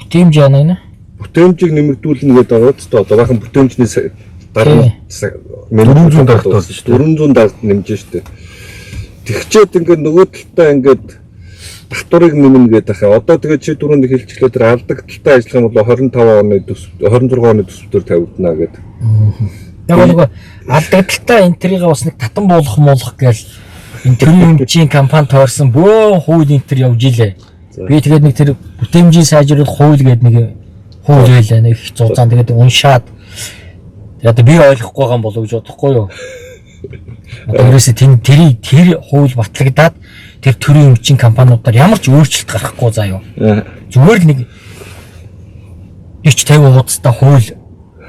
C: Бүтээмж яана гэнэ?
B: Бүтээмжийг нэмэгдүүлнэ гэдэг байгаа ч одоо бахан бүтээмжний дараа
A: 400 дарагт болсон шүү
B: дээ. 400 дарагт нэмж шүү дээ. Тэгчээд ингээд нөгөө талдаа ингээд татварыг нэмнэ гэдэг ахаа. Одоо тэгээ чи түрүүнд хэлчихлээ тэр алдагдaltaй ажиллах юм бол 25 оны төсөв 26 оны төсөвтөр тавигдана гэдэг.
C: Яг нөгөө алдагдaltaй энтрийг бас нэг татан буулгах муулах гээл энэ төрийн өмчийн компани тойрсон бөөн хууль энтер явж илээ. Би тэгээд нэг тэр бүтээмжийн сайжруулах хууль гэдэг нэг хууль байлаа нэг их зузаан тэгээд уншаад тэгээд би ойлгохгүй байгаа юм болов гэж бодохгүй юу. Одоо ерөөсөө тэр тэр хууль батлагдаад тэр төрийн өмчийн компаниудаар ямар ч өөрчлөлт гарахгүй заа юу. Зүгээр л нэг 40 50 хуудастай хууль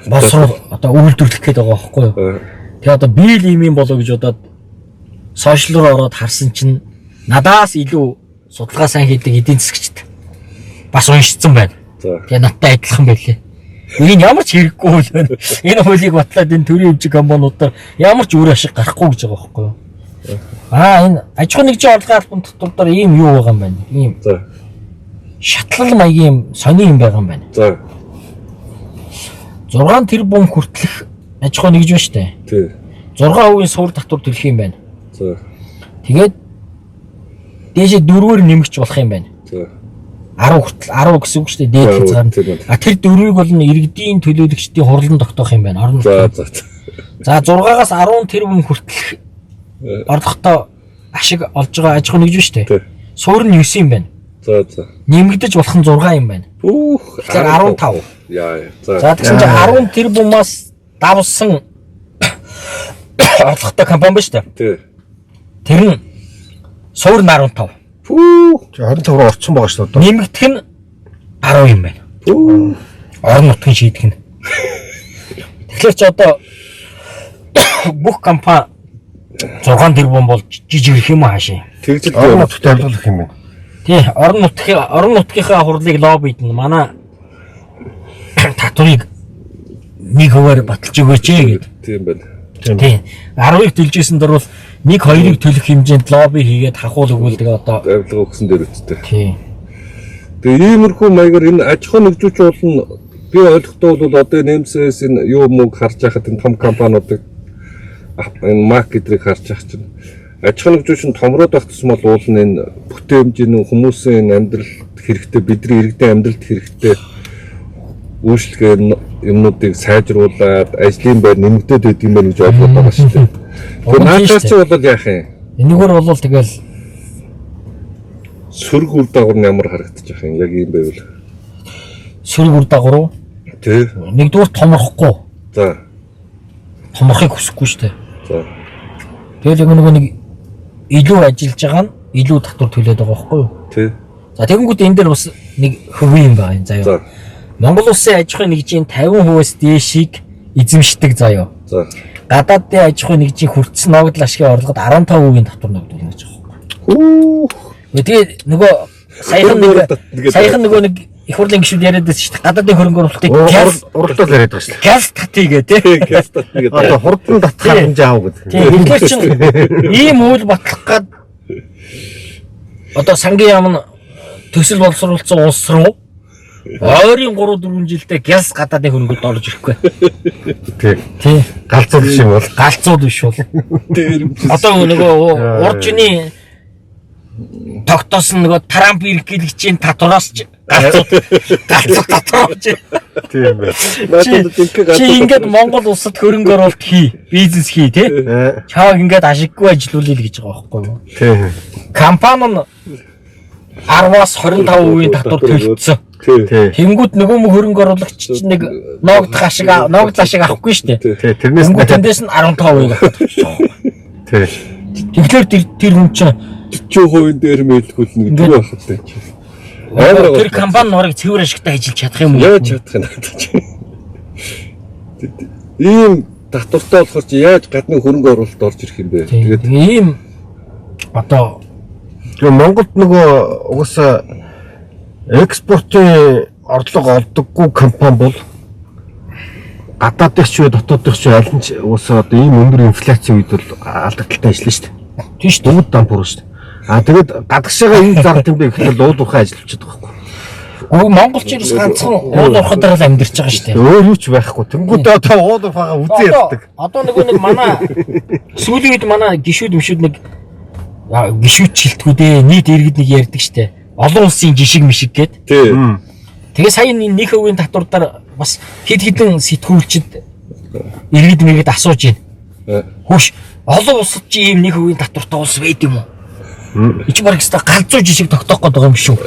C: боловсруул одоо үйлдвэрлэх гээд байгаа байхгүй юу. Тэгээ одоо би л юм болов гэж бодоод сошиал руу ороод харсан чинь надаас илүү судалгаа сайн хийдэг эдийн засгчд бас уншицсан байна. Тэгээ надтай адилхан байлээ. Энэ ямар ч хэрэггүй хууль байна. Энэ хуулийг батлаад энэ төрийн өмчийн компаниудаар ямар ч үр ашиг гарахгүй гэж байгаа байхгүй юу. Аа энэ аж ахуйн нэгжийн орлогын албан татвар дээр ийм юу байгаа юм байна. Ийм шатлал маягийн юм сони юм байгаа юм байна.
B: За.
C: 6 тэрбум хүртэлх аж ахуй нэгж байна шүү дээ.
B: Тий.
C: 6% суур татвар төлөх юм байна.
B: За.
C: Тэгээд дээшээ дөрвөөр нэмэгч болох юм байна.
B: За.
C: 10 хүртэл 10 гэсэн үг шүү дээ. Дээд хязгаар нь. А тэр дөрвийг бол иргэдийн төлөөлөгчдийн хурлан тогтоох юм байна. Орон
B: За за.
C: За 6-аас 10 тэрбум хүртэлх орлоготой ашиг олж байгаа аж ахуй нэгж шүү дээ. Суур нь 9 юм байна.
B: За за.
C: Нэмэгдэж болох нь 6 юм байна.
B: Түүх
C: Тэгэхээр 15.
B: Яа. За.
C: За тэгсэн чинь 10 тэрбумаас давсан орлоготой компани байна шүү дээ.
B: Тий.
C: Тэр нь суур нь 15.
B: Пүү.
A: 25 руу орцсон байгаа шүү дээ.
C: Нэмэгдэх нь 10 юм байна.
B: Пүү.
C: Орон нутгийн шийдэх нь. Тэгэхээр чи одоо бүх компани 6 тэрбум бол жижигрэх юм хаашаа.
B: Тэгж л
A: орон нутгад орлуулах юм байна.
C: Тий, орон нутгийнхаа хурлыг лоббид нь манай татварыг 1%-аар баталж өгөөч гээд.
B: Тийм байна.
C: Тий. 10-ыг төлж исэн дор бол 1 2-ыг төлөх хэмжээнд лобби хийгээд хахуул өгвөл тэгээ одоо
B: авилга өгсөн дээр үсттэй.
C: Тий.
B: Тэгээ иймэрхүү маягаар энэ аж ахуйн нэгжүүч бол би ойлгохдоо бол одоо энэ MCS энэ юу мөг харж байхад энэ том компаниудыг энэ Mac гэдрийг харж байх чинь Аж ахуйн нэгжүүчин томроод байх тусмал уул нь энэ бүтээмжийн хүмүүсийн амьдралд хэрэгтэй, бидний иргэдийн амьдралд хэрэгтэй үйлчлэгээ юмнуудыг сайжруулад ажлын байр нэмэгдээд байдаг юм байна гэж ойлгоод байгаа шүү дээ. Тэгэхээр наадах чи бол яах юм?
C: Энэгээр бол тэгэл
B: сөрөг үр дагавар нь ямар харагдчих юм яг ийм байвал?
C: Сөрөг үр дагавар уу?
B: Тий.
C: Нэгдүгээр томрохгүй.
B: За.
C: Томрохыг хүсэхгүй шүү дээ.
B: За.
C: Тэгэл яг нөгөө нэг илүү ажиллаж байгаа нь илүү татвар төлөөд байгаа байхгүй юу?
B: Тий.
C: За тэгэнгүүт энэ дээр бас нэг хөв юм байгаа юм заяа.
B: За.
C: Монгол улсын аж ахуйн нэгжийн 50%-аас дээшийг эзэмшдэг заяа.
B: За.
C: Гадаадын аж ахуйн нэгжийн хүртсэн ногдол ашигын орлогод 15% татвар ногдуулна гэж байгаа байхгүй
B: юу?
C: Тэгээд нөгөө саяхан нөгөө нэг их хурлын гишүүд яриад байсан шүү дээ. Гадаадын хөрөнгө оруулалтыг
A: уралдал яриад байгаа шүү дээ.
C: Газ татъя гэ тий.
B: Газ татъя гэдэг.
A: Одоо хурдан татхаар хэмжээ аав гэдэг.
C: Тийм. Тэгэхээр чин ийм үйл батлах гад одоо сангийн яам нь төсөл боловсруулсан улс руу ойрын 3-4 жилдээ газ гадаадын хөрөнгөд орж ирэхгүй.
A: Тий.
C: Тий.
A: Галзуу биш юм бол.
C: Галзуу биш бол. Одоо нөгөө уржины тогтоосон нөгөө Трамп ерөнхийлөгчийн татвараас ч галзуу татвар авч.
A: Тийм байх.
C: Чи ингээд Монгол улсад хөрөнгө оруулалт хий, бизнес хий тий. Чааг ингээд ашиггүй ажилуулъя л гэж байгаа байхгүй юу?
A: Тий.
C: Компани нь 10-аас 25% татвар төлсөн.
A: Тий.
C: Тэнгүүд нөгөө мө хөрөнгө оруулагч чинь нэг ноогдох ашиг, ноогдол ашиг авахгүй шүү дээ.
A: Тий. Тэрнээс
C: Тэнгүүд тэндээс нь 15% авах байгаа.
A: Тий.
C: Тэгэхээр тэр хүн чинь
B: 40% дээр мэйлгүүлнэ гэдэг байх хэрэгтэй.
C: Тэр компани нурыг цэвэр ашигтай ажиллаж чадах юм уу?
B: Яаж чадах юм надад чи. Ийм татвартай болохоор чи яаж гадны хөрөнгө оруулалт орж ирэх юм бэ?
C: Тэгээд ийм одоо
A: тэгээ Монголд нөгөө угаасаа экспортын орлого олдоггүй компани бол гадаадын ч вэ дотоодын ч аль нь ч угаасаа одоо ийм өндөр инфляцийн үед бол алдагдaltaй ажиллана шүү дээ.
C: Тийм шүү дээ.
A: Бүгд дампуур шүү дээ. А тэгээд гадагшаага юу зард юм бэ гэхэл уул уурхай ажиллуулчихад байгаа байхгүй.
C: Үгүй монголч ерөөс ганцхан уул уурхай дээр л амьдарч байгаа шүү дээ.
A: Өөр юу ч байхгүй. Тэнгүүдээ одоо уул уурхайгаа үзээ ярьдаг.
C: Одоо нөгөө нэг манай сүүлийн үед манай гişүүд мшүүд нэг гişүүд чилтгүү дээ. Нийт иргэд нэг ярьдаг шүү дээ. Олон улсын жишг мишиг гээд.
B: Тий.
C: Тэгээ сая энэ 1% татвар дээр бас хэд хэдэн сэтгүүлчд иргэд мэргэд асууж байна. Хөөш олон улсад чи ийм 1% татвартай улс байд юм уу? Чи баг өстой галзуу жишг тогтоох гээд байгаа юм шүү.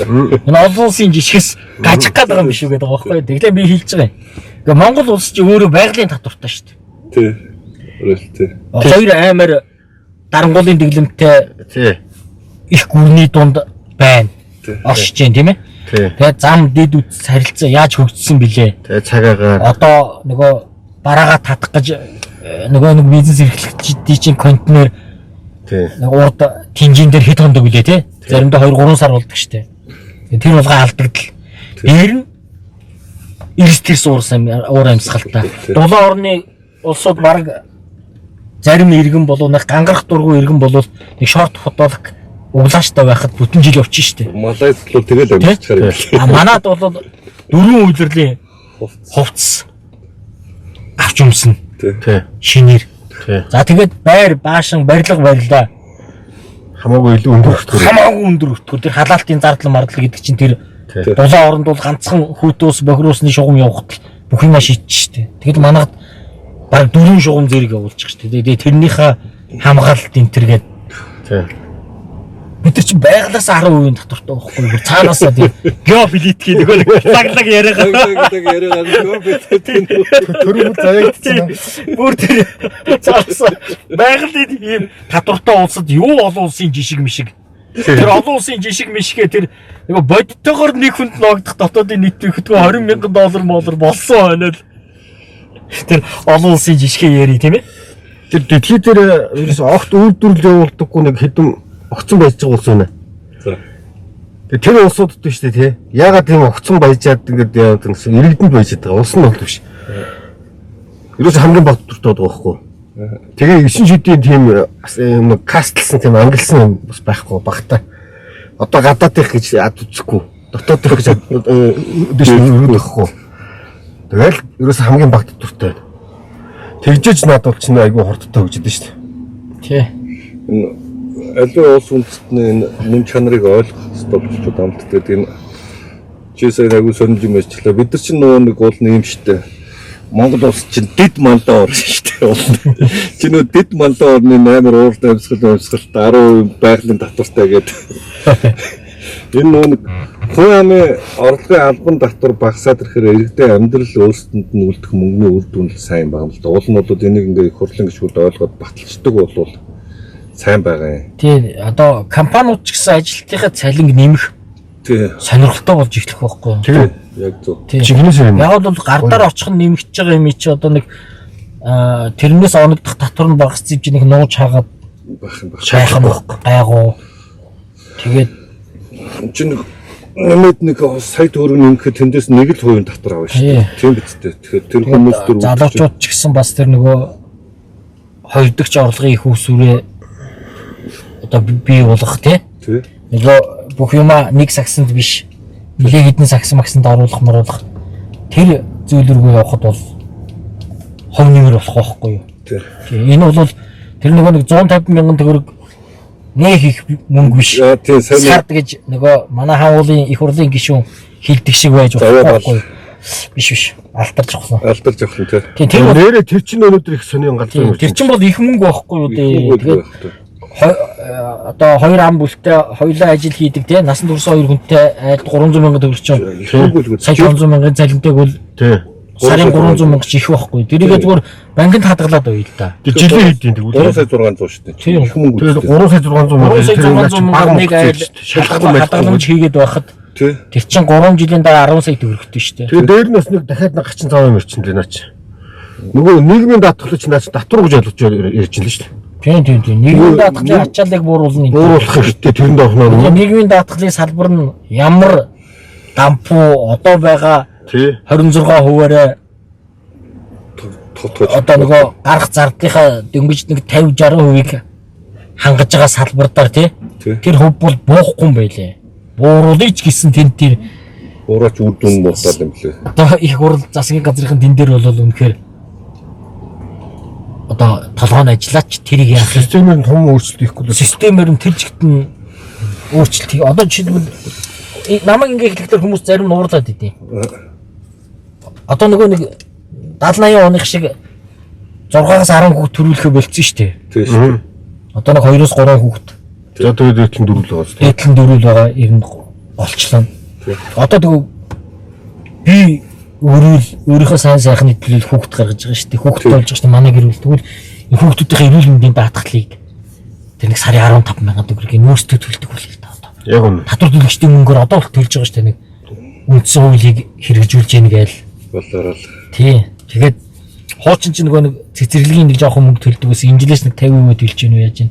C: Энэ олон улсын жишгээс гажих гээд байгаа юм шүү гэдэг байгаа байхгүй. Тэгэхээр би хэлж байгаа юм. Тэгээ Монгол улс чи өөрөө байгалийн татвартай шүү дээ.
B: Тий. Өөрөлт тий.
C: Хоёр аймаар дарангуулын дэглэмтэй
A: тий.
C: Их гүрний дунд байна. Оршиж जैन тийм ээ.
A: Тэгээ
C: зам дэд үтс харилцаа яаж хөгжсөн бilé.
A: Тэгээ цагаагаар
C: одоо нөгөө бараагаа татах гэж нөгөө нэг бизнес эрхлэгчдийн чинь контейнер
A: тий.
C: Нэг урд тэнжин дээр хэд хоног билээ тий. Заримдаа 2-3 сар болдог штэ. Тэр болгоо алдагдал. Дээр нь эрс тэрс уур амьсгалтай. Дулаан орны улсууд баг зарим иргэн болов нэг гангарах дургүй иргэн болов нэг шорт футболк углааштай байхад бүтэн жил явчих штэ.
B: Малайз бол тэгэл амьсчаар юм.
C: А манад бол дөрвөн үйлрэлийн хувцас авч өмснө.
A: Тий.
C: Шинээр.
A: Тий.
C: За тэгээд байр баашин барилга барилаа.
A: Хамаагүй илүү өндөр өртгөр.
C: Хамаагүй өндөр өртгөр. Тэр халаалтын зардал мардал гэдэг чинь тэр дулаан оронд бол ганцхан хүүтөөс бохируусны шугам явахад бүх юма шийдэж штэ. Тэгэд манайд баг дөрвөн шугам зэрэг явуулчих штэ. Тэгээд тэрнийхээ хамгаалалт энэ төр гээд.
A: Тий.
C: Бид нар чинь байглаас 10% татвартай байхгүй юу? Цаанаасаа тийм геополитикийн нөгөө нэг лаглаг яриагаа.
B: Лаглаг яриагаа геополитик
A: төрөмөл заяагдсан.
C: Бүр тэр цаанаасаа байгалийн ийм татвартай улсад юу олон улсын жишг мишиг. Тэр олон улсын жишг мишгээ тэр нөгөө бодтойгоор нэг хүнд ноогдох дотоодын нийт хөтгөө 20 мянган доллар молор болсон байна л. Тэр олон улсын жишгээ яри тийм ээ.
A: Тэр дэлхий дээр ерөөс огт үйлдвэрлэл явуулдаггүй нэг хэдэн огцон баяж байгаа улс байна.
B: За.
A: Тэгээ тэр улсуудад биш үү тий. Яагаад тийм огцон баяжаад ингээд яваад гэсэн иргэдэнд баяжаад байгаа. Улс нь бол биш. Ерөөс хамгийн бага татвартай байгаа байхгүй. Тэгээ 9 шидийн тийм юм кастлсан тийм ангилсан юм бас байхгүй багтаа. Одоо гадаадих гэж ад үзэхгүй. Дотоодих гэж дэш өргөдөхгүй. Тэгэл ерөөс хамгийн бага татвартай байна. Тэгжээж надад бол чинь айгүй хурдтай хөгжөд шүү дээ.
C: Тий.
B: Аливаа улс үндэстний энэ мөн чанарыг ойлгох хэрэгтэй болчиход амт. Тэгээд энэ чи сая айгуу сонирж юм ярьчлаа. Бид нар чинь нөгөө нэг уул нь юм штэ. Монгол улс чинь дэд маллаа орн штэ. Чи нөгөө дэд маллаа орны амар уурд амьсгал амьсгалт 10% байгалийн татвартай гэдэг. Энэ нөгөө нэг хувь амын орлогын албан татвар багасаад ирэхээр иргэдийн амьдрал өөрсдөнд нь үлдэх мөнгөний үр дүн л сайн байгаа юм л да. Уул нь бол энийг ингээ их хурлын гишүүд ойлгоод баталчдаг болвол сайн байгаа юм.
C: Тий, одоо компаниуд ч гэсэн ажилтныхаа цалинг нэмэх
B: Тий.
C: сонирхолтой болж эхлэх байхгүй юу?
A: Тий.
B: Яг зөв.
C: Тий.
A: Жинхнээс юм.
C: Яг бол гар дээр очих нь нэмэгдэж байгаа юм чи одоо нэг тэрнээс оногдох татвар нь багассан чинь нэг нууж хаагаад
B: Байх юм байх.
C: байх юм байхгүй. Гайгуу. Тэгээд
B: Чи нэг нэмээд нэг сая төгрөг нэмэхэд тэндээс нэг л хувийн татвар авна шүү дээ. Тийм биз дээ. Тэгэхээр тэр хүмүүс төр
C: залуучууд ч гэсэн бас тэр нөгөө хоёр дахь орлогын их усүрээ одоо бий болгох тий.
B: Тий.
C: Нөгөө бүх юма нэг сагсанд биш. Нилээ хэдэн сагсан магсанд оруулах моруулах тэр зүйл рүү явахад бол хувь нэмэр болох байхгүй юу?
B: Тий.
C: Тий, энэ бол тэр нөгөө нэг 150 мянган төгрөг нэх их мөнгө биш.
B: Яа тий сайн
C: Сард гэж нөгөө манай хауулын их хурлын гишүүн хилдэг шиг байж
B: Заваа
C: болохгүй байхгүй юу? Биш биш. Алтарч авах.
B: алдарч явах нь тий.
C: Тий, тэр бол
A: Нэрээ тэр чинь өнөөдөр их сонин галзуу юм.
C: тэр чинь бол их мөнгө байхгүй юу дээ. Тэгээд
B: Тэгээд
C: одоо хоёр ам бүлтэй хоёулаа ажил хийдэг тий насан турш хоёр хүнтэй айлд 300 мянган төгрөг чинь
B: их мөнгө л
C: сая 500 мянган цалинтай бол
A: Тий.
C: сарын 300 мянга ч их байхгүй. Тэрийгээ зүгээр банкнд хадгалаад байя л да.
A: Тэр жилийн хэдийн тэгвэл
B: 3 сая 600 шүү дээ.
C: Тийм.
B: Их мөнгө
A: Тэгээд
B: үстэй.
A: 3 сая 600 мянга
C: 3 сая 600 мянга нэг айл
A: шалгахгүй мэлгүй.
C: хадгаламж хийгээд байхад
B: Тий.
C: тэр чинь 3 жилийн дараа 10 сая төгрөгтэй шүү дээ.
A: Тэгээд дээр нь бас нэг дахиад нэг хачин зав юм ирчин дээ наа чи. Нөгөө нийгмийн даатгалч наа чи татвар гэж ойлгож ярьж байна л шүү дээ.
C: Тийм тийм тийм. Нийгмийн даатгалын ачааллыг бууруулна.
A: Бууруулах хэрэгтэй тэрэнд орно
C: Тэгээ
A: нөгөө.
C: нийгмийн даатгалын салбар нь ямар дампуу одоо байгаа
A: Тий.
C: 26%-аараа
B: Тотгож.
C: одоо нөгөө гарах зардлынхаа дөнгөж нэг 50 60%-ийг хангаж байгаа салбар дээр тий.
B: Тий.
C: Тэр хөв бол буухгүй юм байлээ. Бууруулъя ч гэсэн тэнд тэр
B: Уураач үр дүн муудаад юм лээ.
C: одоо их хурл засгийн газрын тэн дээр бол үнэхээр одоо толгой нь ажиллаач тэрийг яах юм?
A: Системээр нь том өөрчлөлт хийхгүй л
C: Системээр нь тэр чигт нь өөрчлөлт хий. Одоо жишээлбэл намайг ингээ хэлэхдээ хүмүүс зарим нь уурлаад идэв. Одоо нөгөө нэг 70 80 оных шиг 6-аас 10 хүүхд төрүүлэхэ болцсон шүү дээ.
B: Тий шүү.
C: Одоо нэг 2-оос 3 хүүхд
A: За тэгээд дээдлэн дөрвөл байгаа шүү дээ.
C: дээдлэн дөрүүл байгаа ер нь голчлоо. Одоо тэгвэл би өөрөө л өөрийнхөө сайн сайхны төлөө хүүхд гаргаж байгаа шүү дээ. Хүүхд
B: Тийм.
C: болж байгаа шүү дээ. Манай гэр бүл тэгвэл энэ хүүхдүүдийн эрүүл мэндийн даатгалыг тэр нэг сарын 15 мянган төгрөгийг нөөцтэй төлдөг бол л та одоо.
A: Яг үнэ.
C: Татвар төлөгчдийн мөнгөөр одоо бол төлж байгаа шүү дээ. Нэг үндсэн хуулийг хэрэгжүүлж яах гээл.
B: Болоороо л.
C: Тий. Тэгээд хуучин чинь нөгөө нэг цэцэрлэгийн нэг жоохон мөнгө төлдөг байсан. Энэ жилээс нэг 50% төлж гэнэ үү яаж гэн.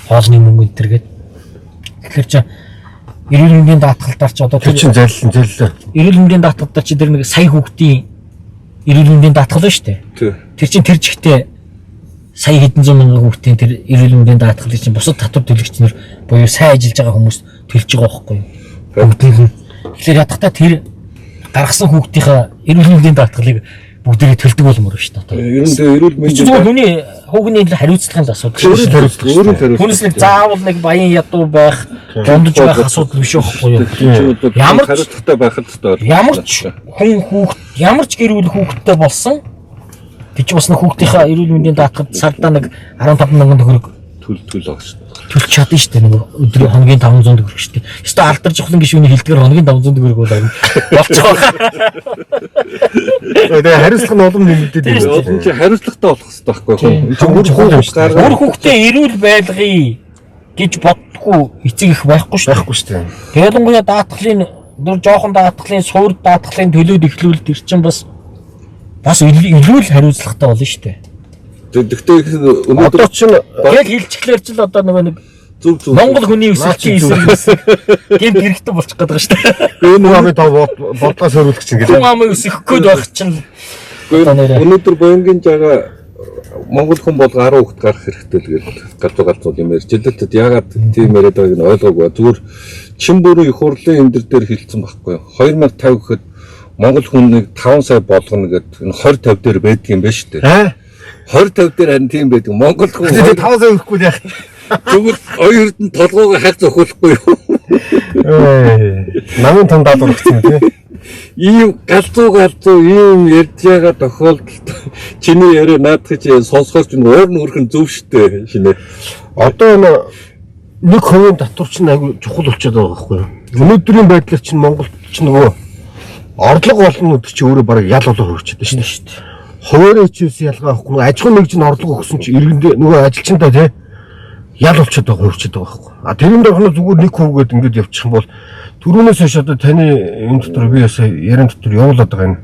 C: Хоолны мөнгө энэ төр гээд. Тэгэхээр чи эрүүл мэндийн даатгалаар чи одоо
A: Тэр чинь заллан заллаа.
C: эрүүл мэндийн даатгалаар чи тэр нэг сая хүүхдийн эрүүл мэндийн даатгал байна шүү дээ.
B: Тий.
C: Тэр чинь тэр чигтээ сая хэдэн зуун мянган хүүхдийн тэр эрүүл мэндийн даатгалыг чинь бусад татвар төлөгч нар буюу сайн ажиллаж байгаа хүмүүс төлж байгаа байхгүй юу? Бүгдийг нь. Тэгэхээр ядахтаа тэр гаргасан хүүхдийнхээ эрүүл мэндийн даатгалыг бүгдээрээ төлдөг болмоор шүү дээ. Одоо.
B: Ер нь тэгээ эрүүл
C: Тэр чинь
B: мэндийн
C: зүгээр хүний хүүхний хариуцлагын л асуудал шүү
A: Өөрийн
C: дээ.
A: хариуцлага шүү
B: өөрийн
A: дээ.
B: хариуцлага.
C: Түүнээс нэг заавал нэг баян ядуу байх, дундаж байх асуудал биш байхгүй юу?
B: Ямар
C: Ямар ч-
B: хариуцлагатай байх л ёстой.
C: Ямар ч хүн хүүхд, ямар ч гэр бүл хүүхэдтэй болсон тэр чинь бас нэг хүүхдийнхээ эрүүл мэндийн даатгад сардаа нэг 15 мянган төгрөг
B: төл төл байгаа шүү.
C: төлж чадна шүү дээ. Нэг өдрийн хоногийн 500 төгрөг шүү дээ. Ёстой алдар жухлан гишүүний хэлдгээр хоногийн 500 төгрөг бол харин болчих واخ.
A: Тэгээ хариуцлага нь улам нэмэгдээд
C: Тийм
A: байна.
C: шүү
B: Олон чи хариуцлагатай болох хэрэгтэй байхгүй
C: Тийм.
B: юу? Чи үр хүүхд гаргаа
C: Үр хүүхдээ эрүүл байлгая гэж боддоггүй эцэг их байхгүй шүү дээ.
A: Байхгүй шүү дээ.
C: Ялангуяа даатгалын нөр жоохон даатгалын суур даатгалын төлөөд эхлүүл тэр чинь бас бас илүү л хариуцлагатай болно шүү дээ.
B: Тэгтээ өнөөдөр
A: Одоо чинь
C: Тэгэл хилчглэр ч л одоо нөгөө нэг
B: зөв зөв
C: Монгол хүний өсөлтийн
A: Наа
C: эсрэг гэмт хэрэгтэй болчих гээд байгаа шүү дээ.
A: энэ амын тав бодлоо сөрүүлэх чинь
C: Хүн
A: гэдэг.
C: амын өсөх гээд байх чинь одоо нэрээ.
B: Өнөөдөр Боянгийн жага Монгол хүн бол 10 хүүхэд гарах хэрэгтэй л гэл галзуу галзуу юм ярьж л л тэд ягаад тийм яриад байгааг нь ойлгоогүй. Зүгээр чин бүрэн их хурлын энэ дээр хэлсэн байхгүй юу? 2050 гэхэд Монгол хүнийг 5 сая болгоно гэд энэ 20 50 дээр байдаг юм байна шүү дээ.
A: Аа?
B: 20 50 дээр харин тийм байдаг. Монгол хүн
A: Тэгээ 5 сая өгөхгүй л яах.
B: Тэгвэл оюун эрдэнэ толгоогоо хаг зохиолохгүй юу?
A: Намын том даалгавар өгсөн тий.
B: Ийм галзуу ийм ярьж байгаа тохиолдолд чиний яриа наадах чи сонсохоор чинь уур нүрхэн зөв штэ шинэ.
A: Одоо энэ 1% татвар чинь айгүй чухал болчиход байгаа байхгүй юу? Өнөөдрийн байдлаар чинь Монголд чинь нөгөө орлого олно гэдэг чинь өөрөө бараг ял болоо хувирчихэд шүү дээ. Хуваарь хичээсэн ялгаа байхгүй. Аж ахуйн нэгж нь орлого өгсөн чинь иргэндээ нөгөө ажилчиндаа тий ял болчиход байгаа хувирчихэд байгаа байхгүй. А тэрэн дээр зүгээр 1% гээд ингээд явчих юм бол түрүүнээс хойш одоо таны энэ дотор би бас яриан дотор явуулаад байгаа юм.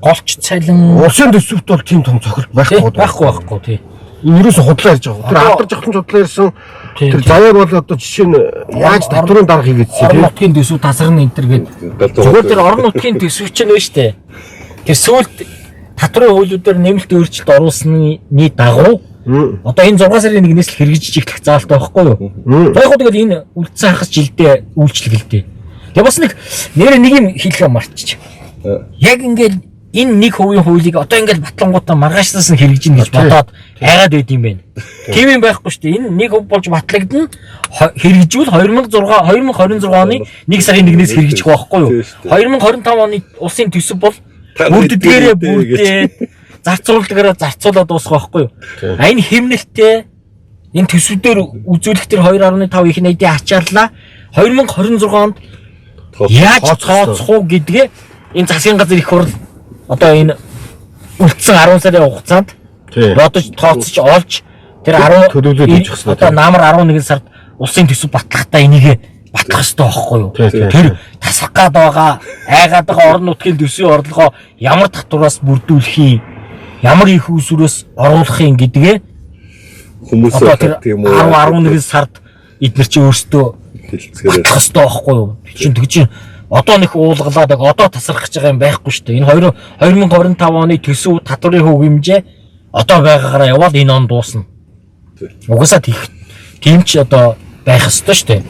C: Голч цалин
A: улсын төсөвт бол тийм том цохилт байхгүй
C: байхгүй тий.
A: Энэ ерөөсө худлаа ярьж байгаа. Тэр алдар жавхлан худлаа ярьсан. Тэр заяар бол одоо жишээ нь яаж татварын дарга хийгээдсэн
C: тийм. Орон нутгийн төсөв тасарна энэ төр гээд. Зүгээр тэр орон нутгийн төсөв чинь байна штэ. Тэр сүүлд татварын хуулиудаар нэмэлт өөрчлөлт оруулсны дагуу одоо энэ 6 сарын 1-ээс л хэрэгжиж эхлэх заалтай байхгүй юу? За яг тэгэл энэ үлдсэн хагас жилдээ үйлчлэгэлдээ. Тэгээ бас нэг нэрээ нэг юм хэлэх юм марччих. Яг ингээд энэ 1% хуулийг одоо ингээд батлангуудаа маргаашлаас нь хэрэгжинэ гэж бодоод айгаад байд юм байна. Тийм юм байхгүй шүү дээ. Энэ 1% болж батлагдана. Хэрэгжүүл 2006 2026 оны 1 сарын 1-ээс хэрэгжих байхгүй юу? 2025 оны улсын төсөв бол бүрддгээрээ бүрдээд зарцуулдгаараа зарцуулаад дуусах байхгүй юу? А энэ хэмнэлтээ энэ төсвүүдээр үзүүлэх тэр 2.5 их найдын ачааллаа 2026 онд яаж тооцох уу гэдгээ энэ засгийн газар их хурл одоо энэ үлдсэн 10 сарын хугацаанд бодож тооцож олж тэр 10
A: төлөвлөлт хийж өгсөн.
C: Одоо намар 11 сард улсын төсөв батлахдаа энийг батлах ёстой байхгүй юу? Тэр тасах гад байгаа, айгаад байгаа орон нутгийн төсвийн орлогоо ямар татвараас бүрдүүлэх юм, ямар их үүсвэрээс оруулах юм гэдгээ
B: хүмүүс
C: одоо тэр 10 11 сард эднэр чи өөрсдөө
B: хэлцээрээ
C: батлах ёстой байхгүй юу? Чинь тэг чинь одоо нэг уулгалаад яг одоо тасрах гэж байгаа юм байхгүй шүү дээ. Энэ 2025 оны төсөв татварын хөв хэмжээ одоо байгаагаараа явбал энэ он дуусна. Угаасаа тийм ч одоо байх ёстой шүү дээ.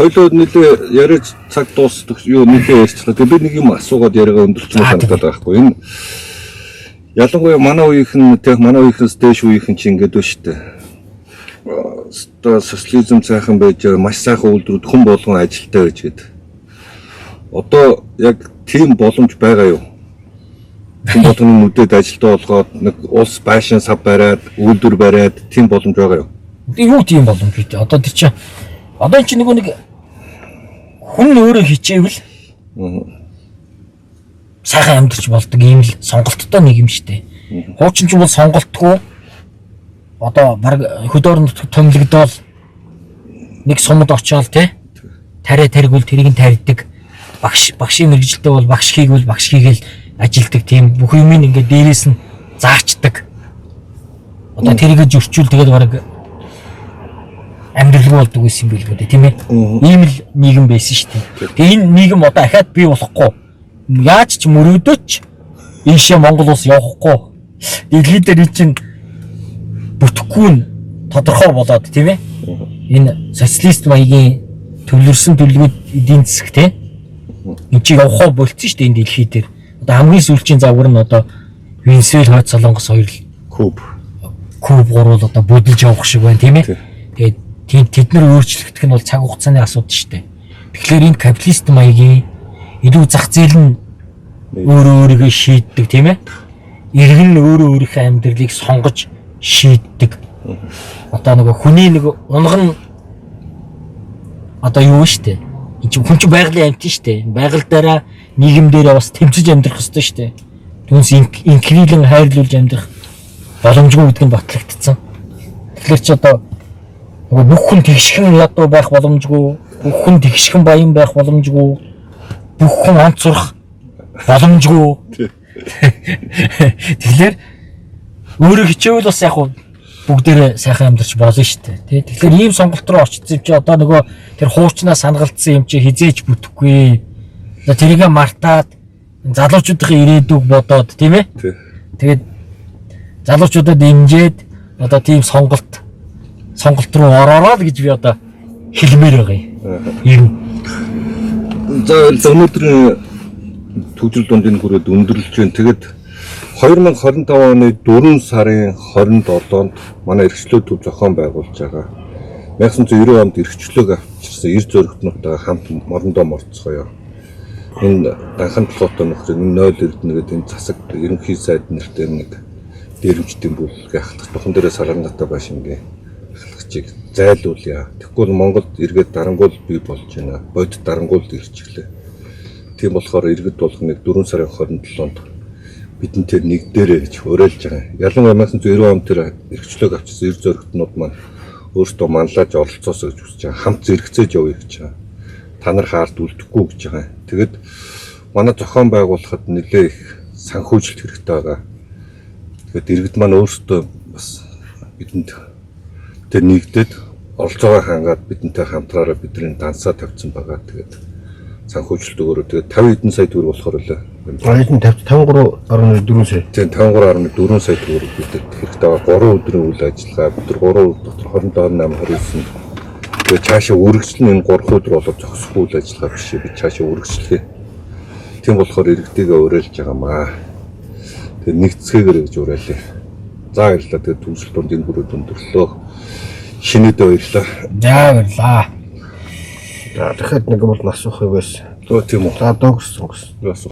B: Хоёлоо нэлээ яриач цаг дуусдаг юу нэлээ ярьчлаа. Тэгээ би нэг юм асуугаад яриагаа өндөрчмөр санагдаад байгаа байхгүй. Энэ ялангуяа манай үеийнхэн тэг манай үеийнхээс дээш үеийнхэн чи ингээд байна шүү дээ. Одоо социализм сайхан байж маш сайхан үйлдвэрүүд хүн болгон ажилтаа байж гээд. Одоо яг тийм боломж байгаа юу? Хүн болгоны нүдэд ажилтаа болгоод нэг улс байшин сав бариад, үйлдвэр бариад тийм боломж байгаа юу?
C: Юу тийм боломж үү? Одоо тэр чинь одоо энэ чинь нөгөө нэг хүн өөрөө хичээвэл сайхан амьдарч болдог ийм л сонголттой нэг юм штэ. Хуучин ч бол сонголтгүй одоо баг хөдөөр нутаг томилогдоол нэг сумд очиод те тариа таригвал тэрийг нь тарьдаг. Багшийн мэргэжилтэй бол багш хийгвэл багш хийгээл ажилдаг тийм бүх юм ингээд дээрээс нь заачдаг. Одоо тэрийг зөрчүүл тэгээд баг амьдралгүй болдог байсан юм билгүй дээ тийм ээ. Ийм л нийгэм байсан шүү дээ. Тэгээ энэ нийгэм одоо ахаад бий болохгүй. Яаж ч мөрөөдөөч ийшээ Монгол улс явахгүй. Дэлхий дээр энэ чинь бүтэхгүй нь тодорхой болоод тийм ээ. Энэ социалист маягийн төвлөрсөн төлөвлөгөөд эдийн засаг тийм энэ чинь явахаа болцсон шүү дээ энэ дэлхий дээр. Одоо хамгийн сүүлчийн загвар нь одоо Венесуэл, Хойд Солонгос хоёр л Куб гурвал одоо бүдэлж явах шиг байна тийм ээ. Тэгээд тэд нар өөрчлөгдөх нь бол цаг хугацааны асуудал шүү дээ. Тэгэхээр энэ капиталист маягийн илүү зах зээл нь өөрөө өөрийгөө шийддэг тийм ээ. Иргэн нь өөрөө өөрийнхөө амьдралыг сонгож шийддэг. Одоо нөгөө хүний нэг унга нь одоо юу шүү дээ. Энэ чинь хүн чинь байгалийн амьтан шүү дээ. Байгаль дээрээ нийгэм дээрээ бас тэмцэж амьдрах ёстой шүү дээ. Түүнээс инкрилэн хайрлуулж амьдрах боломжгүй гэдэг нь батлагдсан. Тэгэхээр чи одоо нөгөө бүх хүн тэгшхэн ядуу байх боломжгүй, бүх хүн тэгшхэн баян байх боломжгүй, бүх хүн онц сурах боломжгүй. Тэгэхээр өөрөө хичээвэл бас яг бүгдээрээ сайхан амьдарч болно шүү дээ. Тэгэхээр ийм сонголт руу очсон юм чи одоо нөгөө тэр хуучнаа сангалдсан юм чи хизээч бүтэхгүй. Одоо тэрийгэ мартаад залуучуудын ирээдүг бодоод тийм ээ. Тэгээд залуучуудад дэмжиж одоо тийм сонголт руу ороороо л гэж би одоо хэлмээр байгаа юм.
B: За өнөөдрийн төгжрөл дундын хүрээд өндөрлөж байна. Тэгээд 2025 оны 4 сарын 27-нд манай эрхчлөө төв зохион байгуулж байгаа. 1990 онд эрхчлөөг авчирсан эр зөрөгтнүүдтэйгээ хамт морондоо морцгоё. Энэ данхан толгойтой нөхрийг 0 эрдэнэ гэдэг энэ засаг ерөнхий сайд нэртэй нэг дээрэмчдийн бүлгээ ахлах тухан дээрээ сарандатай байшингийн ахлагчийг зайлуулъя. Тэгэхгүй бол Монголд эргээд дарангуул бий болж байна. Бодит дарангуул ирчихлээ. Тийм болохоор иргэд болгоныг 4 сарын 27-нд бидэн тэр нэг дээрээ гэж уриалж байгаа. Ялангуяа 1990 он тэр эрхчлөөг авчирсан эр зөрөгтнүүд маань өөрсдөө манлааж оролцоосоо гэж хүсэж байгаа. Хамт зэрэгцээж явъя гэж байгаа. Та нар хаард үлдэхгүй гэж байгаа. Тэгэд манай зохион байгуулахад нэлээ их санхүүжилт хэрэгтэй байгаа. Тэгэд иргэд маань өөрсдөө бас бидэнд тэр нэгдээд оролцоогоо хангаад бидэнтэй хамтраараа бидний дансаа тавьсан байгаа. Тэгээд санхүүжилт өгөөрэй. Тэгээд 50 хэдэн сая төгрөг болохоор лээ.
A: Баян 53.4 сая.
B: Тийм 53.4 сая төгрөг бидэд хэрэгтэй байгаа. 3 өдрийн үйл ажиллагаа бид нар 3 өдөр дотор 27 8 29 тэгээд цаашаа үргэлжлэн энэ 3 өдөр болоод зогсохгүй үйл ажиллагаа биш ээ. Бид цаашаа үргэлжлэе. Тийм болохоор иргэдийгээ уриалж байгаамаа. Тэгээд нэгцгээгээрэй гэж уриалъя. За баярлалаа. Тэгээд төгсөл дунд энэ бүрүүд өндөрлөө. Шинэдээ баярлалаа.
C: За баярлаа.
A: За дахиад нэг бол асуух юм байсан.
B: Өө тийм үү.
A: За догсон гэсэн.
B: Юу асуух